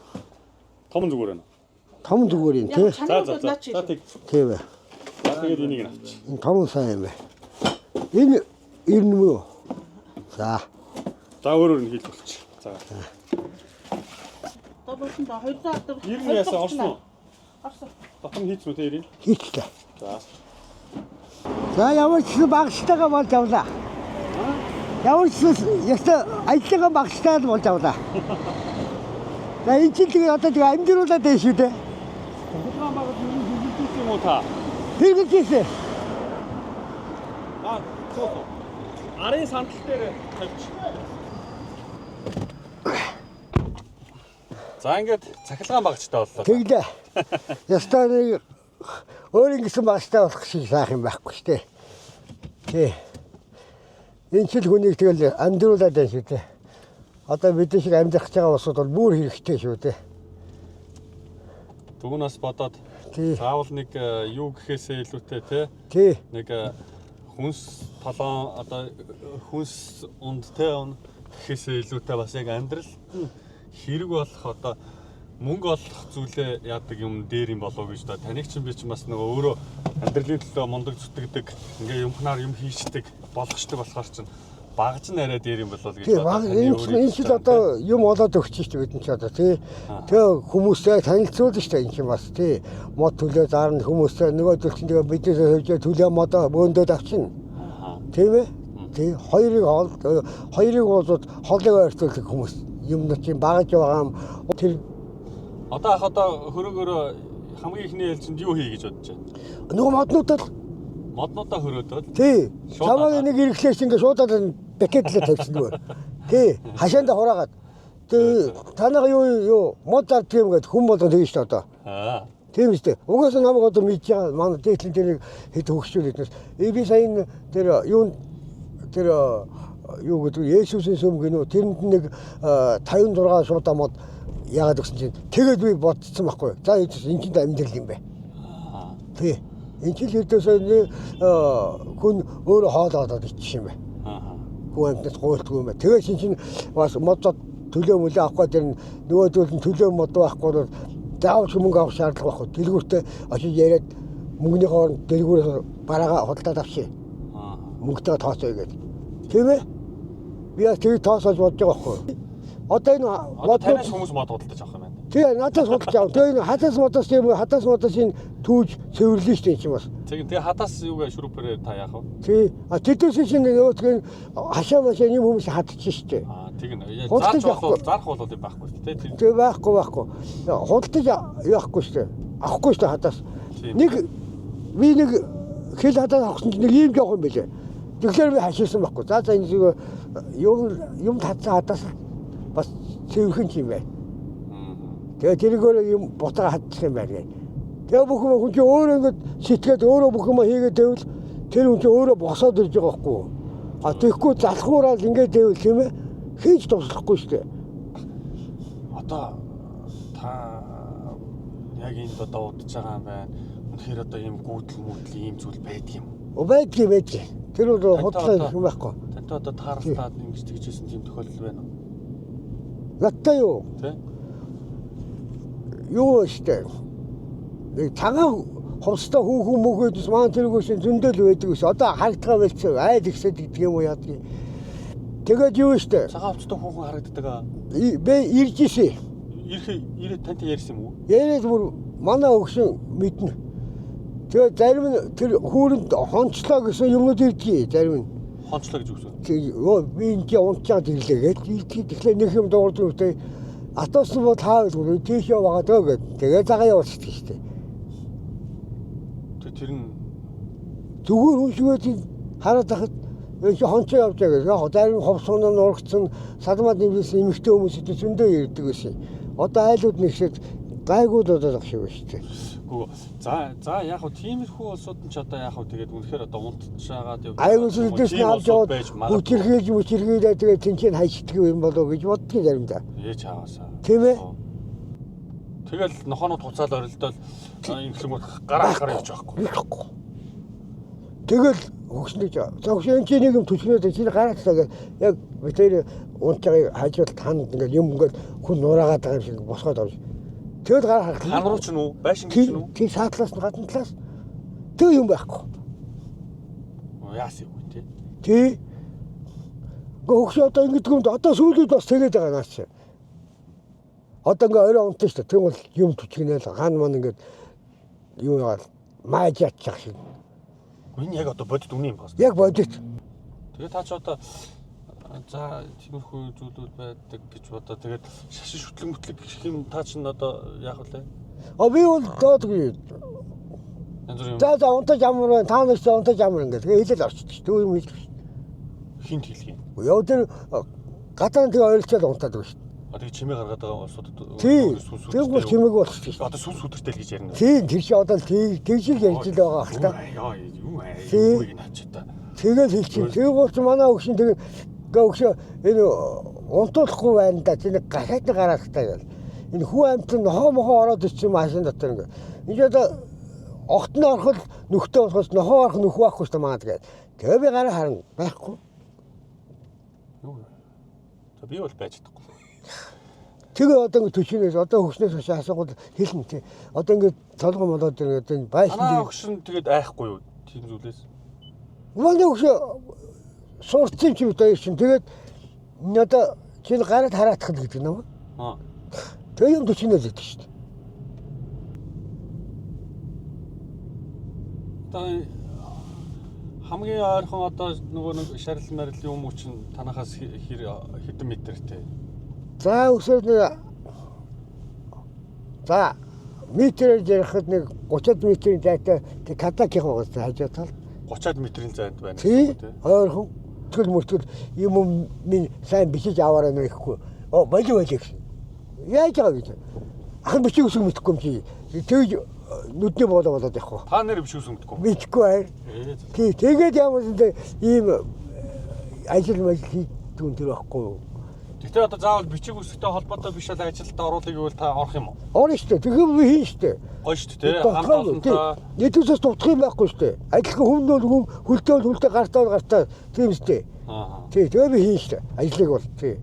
Том зүгээр байна. Том зүгээр юм Яг тий. За чанарын за хувьд за. наа чи За илүү. тэг. Тийм ээ. За тэгээд энийг нь авч. Энэ том сайн юм байна. Энэ 90 мүү? За. За өөрөөр нь хийлж болчих. За. Одоо болсон да 210. 90 яасан орсон уу? Орсон. Дотор нь хийцэн үү те 90? Хийчлээ. За. За ямар ч гэсэн багштайгаа болж авлаа. Ямар ч гэсэн яста ажлынхаа багштай л болж авлаа. За энэ чинь тэгээ одоо тэгээ амьдруулад байна шүү дээ. Цахилгаан багц юу хэрэглэдэг юм уу та? Хэрэгжижээ. Аа, суу суу. Арын сандал дээр тавьчих. За ингээд цахилгаан багцтай боллоо. Тэглээ. Яста нэг өөр ингэсэн багштай болох шиг сайхан юм байхгүй шүү дээ. Тий. Энэ чил хүнийг тэгэл амьдруулад байна шүү дээ. Одоо бидний шиг амьдрах гэж байгаа улсууд бол бүр хэрэгтэй шүү дээ. Түүнээс бодоод Тий. заавал нэг юу гэхээсээ илүүтэй те Тий. нэг хүнс толон одоо хүнс унд те он гэхээсээ илүүтэй бас яг амьдралд нь хэрэг болох одоо мөнгө олох зүйлээ яадаг юм дээр юм болов уу гэж да таныг чинь би чинь бас нөгөө өөрөө амьдралын төлөө мундаг зүтгэдэг ингээ юмхнаар юм хийчдэг болгочдөг болохоор чинь багж нь арай дээр юм болов уу гэж Тий, бодоод баг таны энэ чинь өөрийг энэ чинь одоо юм олоод өгч шүү дээ бид нар ч одоо тий. Тэгээ хүмүүстэй танилцуулна шүү дээ энэ чинь бас тий. Мод төлөө заарна хүмүүстэй нөгөө төл чинь тэгээ биднээс хөвжөө төлөө модоо бөөндөд авчина. Тийм ээ? Тий, хоёрыг хоол хоёрыг уулзууд хоолыг ойртуулдаг хүмүүс юм чинь багаж байгаа юм тэр Одоо ах одоо хөрөөгөөрөө хамгийн ихний ээлжинд юу хий гэж бодож байна? нөгөө моднуудад Моднуудаа хөрөөдөөд тий Шууд чамайг аваад. нэг ирэхлээр чинь ингээ шууд л бакетлээ тавьчихсан нөгөө. Тий, хашаанда хураагаад. Тий, танайх юу юу мод зарддаг юм гээд хүн болгон тэгнэ шүү дээ одоо. аа Тийм үстэй. Угаасаа намайг одоо мэдж байгаа манай дээдлэн тэрийг хэд хөгшчүүл гэднээс. Би сая энэ тэр юун тэр юу гэдэг Есүсийн сүм гинүү тэрэнд нэг 56 шуудаа мод яагаад өгсөн чинь тэгээд би бодсон байхгүй. За Есүс энэ чинь амьдрал юм бэ. Тий. Энэ чинь л ердөөсөө хүн өөрөө хоол одоод иччих юм бэ. аа Хүн амьтнаас гуйлтгүй юм байна. Тэгээд шин чинь бас мод зод төлөө мөлөө авах гэдэг нь нөгөө зүйл нь төлөө мод байхгүй бол заавал ч мөнгө авах шаардлага байхгүй. Дэлгүүртээ очиж яриад мөнгөний хооронд дэлгүүрээс бараагаа худалдаад авчи. аа Мөнгөтэйгээ тооцоё гэдэг. Тийм ээ? Би бас тэр тооцоож бодож байгаа байхгүй. Одоо энэ Одоо танаас хүмүүс мод худалдаж авах юм байна. тий надаас худалдаж ав. Тэгээ энэ хатаас модоос юм уу? Хатаас модоос энэ түүж цэвэрлэн шүү дээ энэ чинь бас. Тэг тэгээ хатаас юугаа шүрүүпэрээр та яах вэ? Тий. А тэдээс чинь нөгөөдг нь хашаа машаа юм хүмүүс хатчих шүү дээ. Аа тэг нь Худалдаж зарч болвол авахгүй. зарах болол юм байхгүй шүү дээ. Тэр Тэгээ байхгүй байхгүй. Худалдаж яахгүй шүү дээ. Авахгүй шүү дээ хадаас. Тийм. Нэг би нэг хэл хадаас авахсан чинь нэг ийм жоох юм билээ. Тэгэхээр би хашилсан байхгүй. За за энэ зүгээр юм юм татсан хадаас бас цэвэрхэн юм байна. Тэгээ тэргээр юм бутаа хатчих юм байна гэх. Тэгээ бүх юм хүн чинь өөрөө ингэж сэтгээд өөрөө бүх юм хийгээд байвал тэр хүн чинь өөрөө босоод ирж байгаа байхгүй юу? А тэгэхгүй залхуураад ингэж байвал тийм ээ хийж туслахгүй шүү дээ. Одоо та яг энд одоо удаж байгаа юм байна. Үнэхээр одоо ийм гүйдэл мүдэл ийм зүйл байдаг юм. О байдгийг байдгийг. Тэр бол Тантай худлаа одоо- юм байхгүй. Тантай одоо тааралдаад ингэж тэгжсэн тийм тохиолдол байна уу? Надтай юу? Тэ? Юу штэ. Нэг цагаан хувцастай хүүхэн мөхөдс маань тэргүүс зөндөл байдаг ш. Одоо харагдгаа байлцсан. Айл ихсэд гэдэг юм уу яадгийг. Тэгээд юу штэ. Цагаан хувцастай хүүхэн харагддаг аа. Би ирж исэн. Ирэх ирээ тантай ярьсан юм уу? Яриад бүр манай өгшин мэднэ. Тэгээд зарим нь тэр хүүрэнд хонцлоо гэсэн юмнууд ирдгийг зарим нь. Хонцлоо гэж үгсэн. Тэг ёо би энэ чи унтчаад ирлээ гэж ирдгийг тэгэхээр нэг юм дуурдаг үстэй. Атуусан бол хаа байлгүй тийш яваа дөө гэд. Тэгээд цагаа явуулчихдаг шүү дээ. Тэр тэр нь Зүгээр хүн шиг байж хараад байхад Энэ чи хонцоо явж байгаа. Яг зарим ховсуунаа нурагдсан садмаад нэмсэн эмэгтэй хүмүүс ч зөндөө ирдэг байсан. Одоо айлууд нэгшээд гайгууд болоод ах шиг байна шүү дээ. Гүү. За яг хөө тиймэрхүү улсууд нь ч одоо яг хөө тэгээд үнэхээр одоо унтчихагаад явж Айгуу сүлдээс нь авч яваад байж магадгүй. хүчирхийлж мүчирхийлээ тэгээд тэнцэн хайчдаг юм болоо гэж боддгийн заримдаа. Ээж хаасаа. Тийм ээ. Тэгэл нохоонууд хуцаал орилдол инглэнгүүд гараа гараа явж байхгүй. Мэдэхгүй. Тэгэл хөгшнөж. Зогш энэ чи нэг юм төчнөөд чи гараад таа яг бид тэр унт байгааг хажууд танд ингээд юм ингээд хүн нураагаад байгаа юм шиг босгоод авч. Тэгэл гараа харах. Хан руу ч нү, байшин гэж нү. Тий саатлаас нь гадна талаас тэг юм байхгүй. Яасан юм бэ те? Тий. Ингээ хөгш одоо ингэдэг юм одоо сүүлүүд бас тэгээд байгаа наач. Одоо ингээ орой унтсан шүү дээ. Тэг бол юм төчгнээл хаан ман ингээд юу яагаад мааж ятчих шиг. Энэ яг одоо бодит үнэн юм байна. Яг бодит. Тэгээ та ч одоо за тиймэрхүү зүйлүүд байдаг гэж бодоо. Тэгээд шашин шүтлэг мүтлэг гэх юм та чинь одоо яах вэ? А би бол доодгүй. Янз бүрийн юм За за унтаж амар байна. Та нар ч унтаж амар ингээд. Тэгээ хэлэл орчдөг шүү. Тэг юм хэлдэг шүү. хинт хэлэх юм. Яа тэр гадаа тэгээ ойролцоол унтаад байгаа шүү. А тэгээ чимээ гаргаад байгаа улсуудад Тий. сүнс Тэг бол чимээг болчихсон шүү. Одоо сүнс сүдэртэй л гэж ярина. Тий, тэр чи одоо л тий тэгшил ярьж л байгаа хэл та. Яа юу аа Тий. юу наач та. Тэгэл хэлчих. Тэг бол чи манай өгшин тэг гээ өгшөө энэ унтуулахгүй байна да. Чи нэг гахаад нэг гараах та гэл. Энэ хүү амт нь нохоо мохоо ороод ирсэн машин дотор ингээ. Энэ ч одоо огт нь ороход нөхтэй болохоос нохоо орох нөх байхгүй шүү дээ маад гээд. Тэгээ би гараа харна байхгүй. Юу. За би бол байж чадахгүй. Тэгээ одоо ингэ төчнөөс одоо хөгснөөс хойш асуугууд хэлнэ тий. Одоо ингэ толгой молоод ингэ одоо энэ байшин Танаа дээр өгшин тэгээд айхгүй юу тийм зүйлээс. манай өгшөө сурцсан чи одоо чинь тэгээд энэ одоо чи гараад хараатах л гэдэг юм. Аа. Тэгээ юм төчнөөс гэдэг шүү дээ. Одоо хамгийн ойрхон одоо нөгөө нэг шарил марил юм уу чинь танахаас хэр хэдэн метртэй. За өсөөд нэг за метрээр ярихад нэг 30 метрийн зайтай тэг катакийн байгаа хажуу тал. 30-аад метрийн зайд байна Тий гэсэн үг тий. ойрхон мөртгөл мөртгөл юм юм минь сайн бичиж аваарай нэ гэхгүй. Оо болов болов гэсэн. Яаж байгаа гэж. Ах нь бичиг үсэг мэдэхгүй юм чи. Тэгж нүдний боолоо болоод явах. Та нэр биш үсэн гэдэггүй. Мэдэхгүй байр. Ээ за. Тий тэгээд ямар ч ийм ажил мажил хийдэг юм тэр байхгүй юу? Гэхдээ одоо заавал бичиг үсэгтэй холбоотой биш бол ажилд оруулах гэвэл та орох юм уу? Орно шүү дээ. Тэгэхээр би хийн шүү дээ. Гоё шүү дээ. Хамт олонтой. Нийтүүсээс дутах юм байхгүй шүү дээ. Адилхан хүн бол хүн, хөлтэй бол хөлтэй, гартаа бол гартаа тийм шүү дээ. Аа. Тий, тэгээ би хийн шүү дээ. Ажлыг бол тий.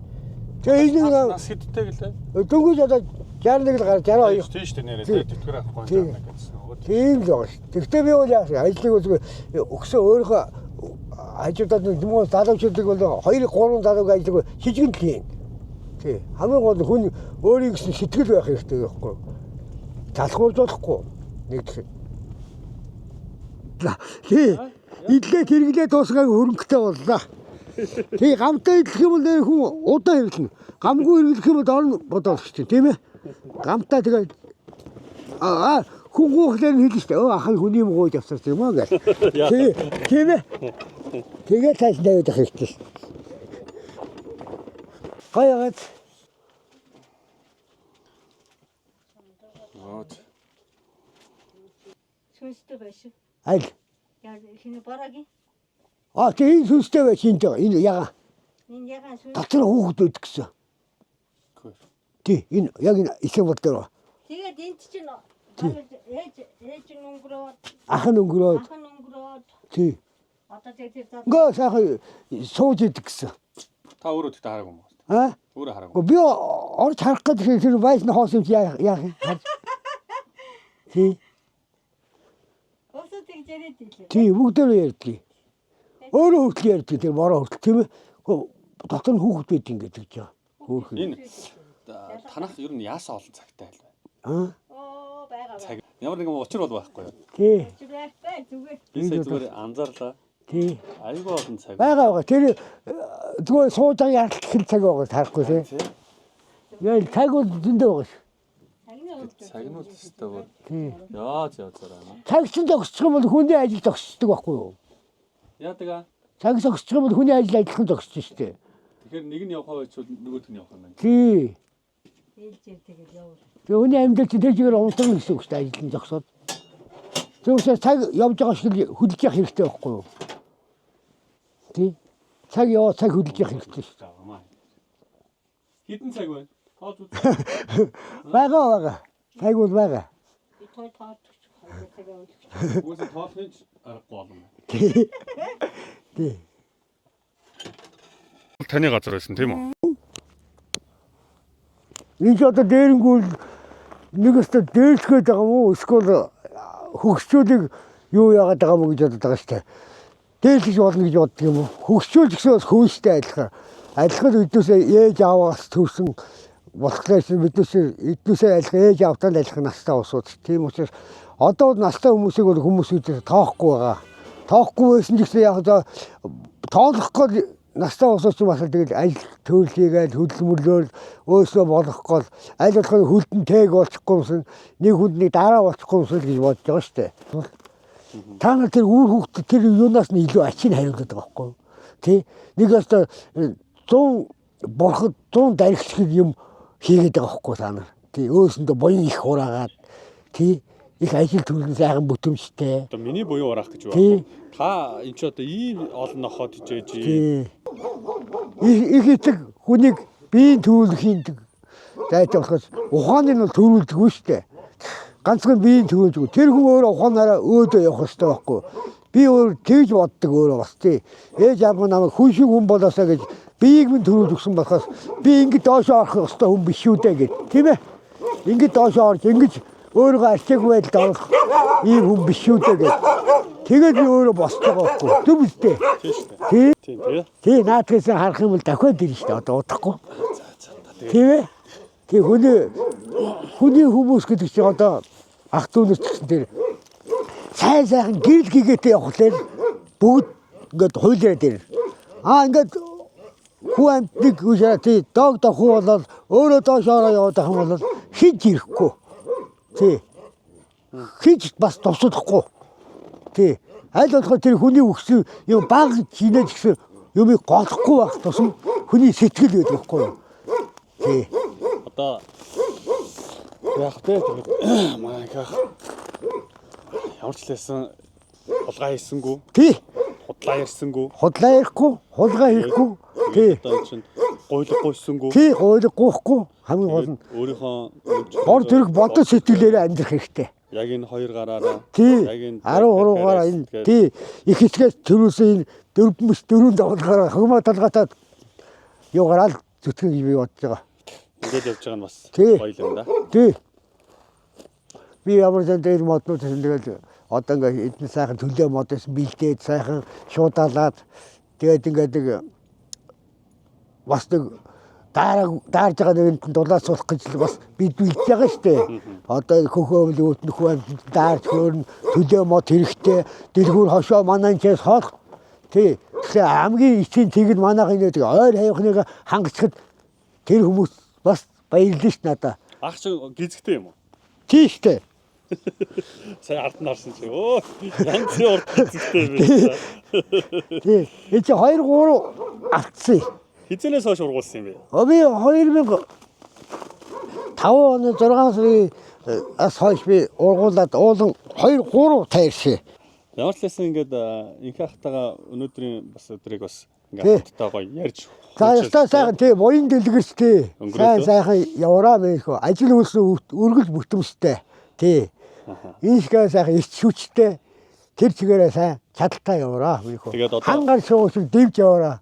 Тэгээ энэ нэг Нас хэдтэй гэлээ? дөнгөж одоо 61 л гар 62 Тийм шүү дээ нэрээ. Тий. Тэтгэр авахгүй Тий. 61 гэсэн нөгөө. Тийм л байгаа шүү. Тэгвэл би бол яах вэ? Ажлыг бол зүгээр өгсөө өөрийнхөө хажуудад нь юм уу залуучуудыг бол 2 3 залууг ажлыг хижигэн л хийн. Тий. Хамгийн гол нь хүн өөрийн гэсэн сэтгэл байх хэрэгтэй байхгүй юу? Залхуурж болохгүй нэг дахин. Тий. Идлээ тэрглээ дуусгааг хөрөнгөтэй боллоо. Тий, гамтай идэх юм бол нэр хүн удаан хэрэглэнэ. Гамгүй хэрэглэх юм бол дор нь бодоолох шүү дээ, тийм ээ? Гамтай тэгээд аа хүн гуйхлаар нь хэлнэ шүү дээ. Өө ах нь хүний юм гуйж авсарсан юм аа гэл. Тий, тийм ээ? Тэгээд цааш тавиад авах хэрэгтэй. Гоё яагаад Оо. Сүнстэй байсан. аль Яа хин барагийн А тий энэ сүнстэй байж энэ жаа. Энэ яга энэ ягаан сүнс. дотор хүүхэд байдаг гэсэн. Тий энэ яг энэ эсэг бод дээр ба. Тэгээд энд чинь бараг ээж ээж нь өнгөрөөд Ах нь өнгөрөөд ах нь өнгөрөөд тий. одоо тэгээд тэр зад Ингээ сайхан сууж идэг гэсэн. Та өөрөө тэгтээ хараагүй юм уу? Аа? Өөрөө хараагүй. Гэхдээ би орж харах гэдэг тэр байсан хоос юм чи яах яах юм. Харж. Тий. Улсууд тэгж яриад ийлээ. Тий бүгдээрээ ярьдаг. Өөрөө хүртэл ярьдаг тэр бороо хүртэл тийм ээ. Гэхдээ дотор нь хүүхэд байдаг ингээд гэж байгаа. Хөөхөн. Энэ танах ер нь яасан олон цагтай айл байна. Аа? Оо байгаа. Цаг ямар нэгэн учир бол байхгүй юу? Тий. Учир байхгүй зүгээр. Би сая зүгээр анзаарлаа. Тий. Айгүй олон цаг. Байгаа байгаа. Тэр зүгээр сууж байгаа ярилцах цаг байгаа таарахгүй тий. Яа цаг бол зөндөө байгаа шүү. Цагны хувьд Цагнууд өстэй бол. Тий. Яа зөө зөрөө. Цаг чинь зогсчих юм бол хүний ажил зогсдог байхгүй юу? Яадаг аа? Цаг зогсчих юм бол хүний ажил адилхан зогсож штэ. Тэгэхээр нэг нь явхаа байчвал нөгөөх нь явах юм байна. Тий. Ээлжээр тэгэл явуул. Тэгээ хүний амьдрал чинь тэр чигээр унтарна гэсэн үг штэ ажил нь зогсоод. Тэр учраас цаг явж байгаа шиг л хөдөлж явах хэрэгтэй байхгүй юу? Тий. Цаг яваа цаг хөдөлж явах хэрэгтэй шүү. За маа. Хэдэн цаг байна? Тоож үз. Байгаа байгаа. Цаг бол байгаа. Би той тоодч хоёр цаг явуулчих. Үгүйсээ тоолохын ч аргагүй олон байна. Тий. Тий. Таны газар байсан тийм үү? Энэ ч одоо дээрэнгүүл нэг өстө дээрлэхэд байгаа юм уу? Эсвэл хөгсчүүдийг юу яагаад байгаа юм уу гэж бодод байгаа шүү дээ. Дээрлэж болно гэж боддог юм уу? Хөгсчүүл гэсэн бас хөөстэй адилхан. Адилхан биднээсээ ээж ааваас төрсэн болохоор чинь биднээсээ эднээсээ адилхан ээж аавтай л адилхан настай усууд. Тийм учраас одоо бол настай хүмүүсийг бол хүмүүс үүдээ тоохгүй байгаа. Тоохгүй байсан ч гэсэн яг одоо тоолохгүй л настай усууч бас тэгэл ажил төрлийгээл хөдөлмөрлөөл өөсөө болохгүй л аль болох хөлдөн тээг болчихгүй юмсан нэг хүнд нэг дараа болчихгүй юмсан л гэж бодож байгаа шүү дээ. Та нар тэр үр хүүхд тэр юунаас нь илүү ачийг хариулдаг байгаа байхгүй юу? Тий? Нэг өстө 100 бурхад 100 даригчхэл юм хийгээд байгаа байхгүй та нар. Тий, өөсөндөө буян их хураагаад тий их ажил төрөл сайхан бүтэмжтэй. Одоо миний буян ураах гэж Тий. байна. Та энэ ч одоо ийм олон нохоо тижээж. Тий. Их их итэг хүнийг биеийн төрүүлэхийн зайтай болохоос ухааны нь бол төрүүлдэггүй шүү дээ. Ганцхан биеийн төрүүлдэг. Тэр хүн өөрөө ухаанаараа өөдөө явах хэрэгтэй байхгүй. Би өөр тэгж боддог өөрөө бас тий. Ээж аав минь намайг хүн шиг хүн болоосаа гэж биеийг минь төрүүлж өгсөн болохоос би ингэж доошоо орох ёстой хүн биш үү дээ гэд. Тийм ээ? Ингэж доошоо орж ингэж өөрийгөө арчаагүй байдалд оруулах ийм хүн биш үү дээ гэд. Тэгээд би өөрөө босч байгаа байхгүй. Төв үстэй. Тийм шүү дээ. Тий. Тийм тий. Тий, наадхаас харах юм бол дахиад ирнэ шүү дээ. Одоо удахгүй. Тийм ээ? Тий, хүний хүмүүс гэдэг чинь одоо ах дүүнээс ч гэсэн тэр сайн сайхан гэрэл гэгээтэй явхлаар бүгд ингээд хуйлраад ирнэ. Аа ингээд хүү амтныг үшээ тий дог дохуу болоод өөрөө доош ороо яваад ах юм бол хинч ирэхгүй. Тий. Хинч бас тусдахгүй. Тий. Аль болохоор тэр хүний өгсөн юм баг чинээж гэсэн юмыг голохгүй байх тусам хүний сэтгэл байдаг байхгүй юу? Тий. Одоо яах вэ? Тэгээд манай их ямар ч лээсэн хулгай хийсэнгүү, Тий. худлаа ярьсангүй. Худлаа ярихгүй, хулгай хийхгүй. Тий. Одоо энэ чинь гуйлга гуйсангүй. Тий, гуйлга гуйхгүй хамгийн гол нь Өөрийнхөө бор төрөх бодол сэтгэлээрээ амьдрах хэрэгтэй. Яг энэ хоёр гараараа Тий. яг энэ 13 гараа энэ тий их хэсгээс төрүүлсэн энэ дөрвөн дөрвөн давалгаараа хөгмө толгойтой юугаараа л зүтгэн гэж би бодож байгаа. ингээд явж байгаа нь бас Тий. гоё юм да. Тий. Би ямар зэн дээр моднууд гэсэн тэгэл одоо ингээ эдэн сайхан төлөө мод байсан бэлдээд сайхан шуудаалаад тэгээд ингээд нэг бас нэг дараа даарж байгаа нэгэнд нь дулаас суулгах гэж л бас бид бэлдэж байгаа шүү дээ. Одоо хөхөөмөл үүднэх хүн даарж хөөрн төлөө мод хэрэгтэй дэлгүүр хошоо мананчаас хоол тий. Тэгэхээр хамгийн эцсийн цэг нь манайх энэ нэг ойр хавийнхныг хангацхад тэр хүмүүс бас баярлна ш надаа. Ах чи гизэгтэй юм уу? Тий шүү дээ. Сая ард нь харсан чи өө янзын урд гизэгтэй юм байна. Тий. Энэ чи 2 3 автсан. Хизэнээс хойш ургуулсан юм бэ? Би 2005 оны 6 сарын ас хойш би ургуулад уулан 2 3 тайрсан. Ямар ч лээсэн ингээд инхээ ахтайгаа өнөөдрийн бас өдрийг бас Тий. ингээд хамтдаа гоё ярьж За ёстой сайхан тий буян дэлгэрч тий. Өнгөрөөд. Сайн сайхан явраа мэнхөө. Ажил үйлсэн үргэлж бүтэмжтэй. Тий. Энэ шиг сайхан ирч хүчтэй тэр чигээрээ сайн чадaltaа явраа мэнхөө. Тэгээд одоо- Хангар шуушиг дэвж явраа.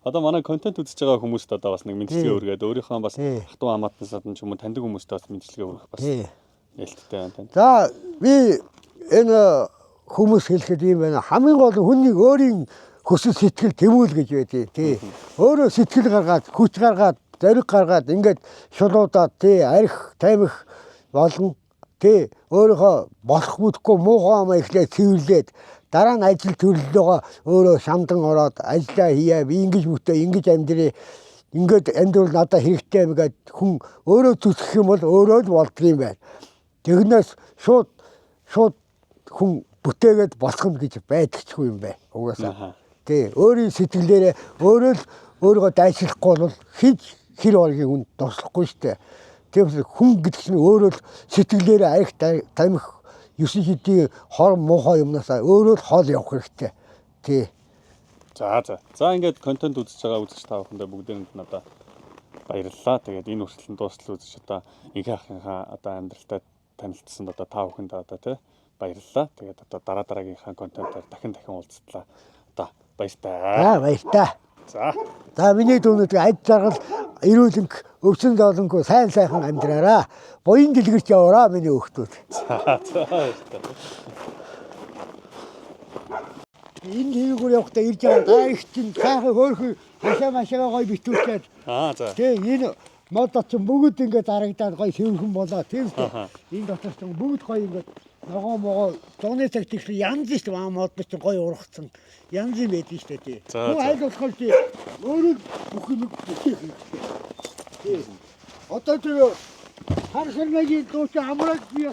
Одоо манай контент үзэж байгаа хүмүүст одоо бас нэг мэдлэгээ өргөөд өөрийнхөө бас Тий. хатуу хамаатан садан ч юм уу таньдаг хүмүүстээ бас мэдлэгээ өргөх бас Тий. нээлттэй байна тань. За би энэ хүмүүс хэлэхэд ийм байна. Хамгийн гол нь хүний өөрийн хүсэл сэтгэл тэмүүл гэж байдгийг тий. Өөрөө сэтгэл гаргаад, хүч гаргаад, зориг гаргаад ингээд шулуудаад тий арх, тамхи болон тий өөрийнхөө болох бүтэхгүй муухай амаа эхлээд цэвэрлээд дараа нь ажил төрлөөгөө өөрөө шамдан ороод ажиллаа хийе би ингэж бүтээ ингэж амьдрий ингээд амьдрал надад хэрэгтэй юм гээд хүн өөрөө зүтгэх юм бол өөрөө л болдго юм байна. Тэгнээс шууд шууд хүн бүтээгээд босгоно гэж байдагчгүй юм байна. Угаасаа. Аха. Тий, өөрийн сэтгэлээрээ өөрөө л өөрийгөө дайчлахгүй бол хэн ч хэр оргийн хүн туслахгүй шүү дээ. Тийм учраас хүн гэдэг чинь өөрөө л сэтгэлээрээ арх тамхи 9 хэдийн хор муухай юмнасаа өөрөө л хол явах хэрэгтэй. Тий. За за. За ингээд контент үзэж байгаа үзэгч та бүхэндээ бүгдээрэнд нь одоо баярлалаа. Тэгээд энэ хүртэл нь дуустал үзэж одоо инхээ ахынхаа одоо амьдралтай танилцсанд одоо та бүхэндээ одоо тий баярлалаа. Тэгээд одоо дараа дараагийнхаа контентоор дахин дахин уулзтлаа. Одоо баяртай. За баяртай. За. За миний дүүнүүд ад жаргал эрүүлэнх өвсөн зоолонгүй сайн сайхан амьдраараа. Буян дэлгэрч яваараа миний хүүхдүүд. За за баяртай. Энэ хийгүүр явахдаа ирж байгаа дайх чинь сайхан хөөрхөн хашаа машаага гоё битүүчээд Аа за. тий энэ мод чинь бүгд ингээд зарагдаад гоё сэвэрхэн болоо тийм үү. Аха. Энэ дотор чинь бүгд гоё ингээд ногоо могоо зуны цаг тэгсэн янз шүү дээ мод чинь гоё ургацсан янз юм байдаг шүү дээ тий. За, Хүн за. аль болохоор тий өөрөө бүх юм бүтээх хэрэгтэй. Тий. Одоо тэр хар шармагийн дуу чи амраад би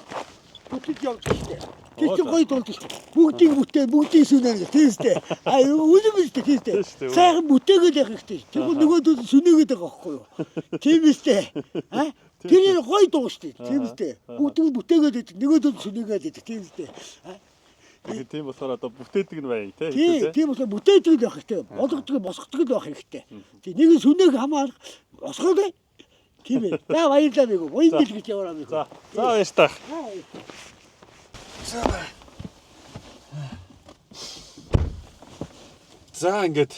бүтэж явж шүү дээ. Тэр чинь Оо, за. гоё дуулдаг шүү дээ. Бүгдийг бүтээ, бүгдийг сүнээр гэх тийм үү. А үнэн биз дээ тийм Тийм үү. шүү дээ, үнэн. Сайхан бүтээгээд явах хэрэгтэй. Тэр хүн нөгөөдөл сүнээгээд байгаа байхгүй юу? Тийм биз дээ. А? Тэр гоё дуу шүү дээ. Тийм биз дээ. Бүгдийг бүтээгээд байдаг, нөгөөдөл сүнээгээд байдаг тийм биз дээ. А? Тэгэхээр тийм болохоор одоо бүтээдэг нь бай тий. Тийм, тийм болохоор бүтээдэг л байх хэрэгтэй. Болгодог, босгодог л байх хэрэгтэй. Тийм нэг нь сүнээх хамаа босгоод бай. Тийм ээ. За баярлалаа мэгүү. Буян дэлгэж яваараа мэгүү. За. За баяртай. За ингээд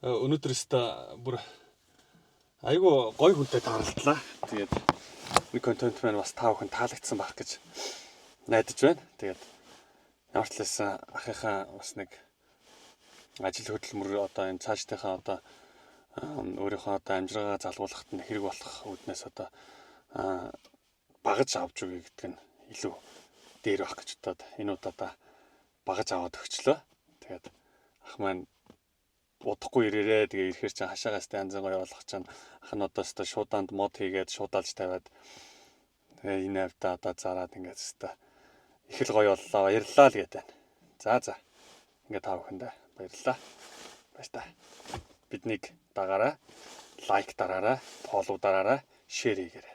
өнөөдөр өстө бүр айгу гой хүнтэй таарлтлаа. Тэгээд нэг контент маань бас та бүхэн таалагдсан байх гэж найдаж байна. Тэгээд ямар ч талаас ахынхаа бас нэг ажил хөдөлмөр одоо энэ цаашдынхаа одоо өөрийнхөө одоо амжиргаа залгуулахад нь хэрэг болох үүднээс одоо багаж авч өгье гэдэг нь илүү дээр байх гэж бодоод энэ удаадаа багаж аваад өгчлөө. Тэгээд ах маань удахгүй ирээрээ тэгээ ирэхэр чинь хашаагаас тэ янз гоё болох чинь ах нь одоо өстой шуудаанд мод хийгээд шуудаалж тавиад тэгээ энэ хавьдаа одоо зараад ингээд өстой их л гоё боллоо баярлалаа л гэдэг байна. За за. Ингээд та бүхэндээ баярлалаа. Баяр та. Биднийг дагаарай, лайк дараарай, фоллоу дараарай, шеэр хийгээрэй.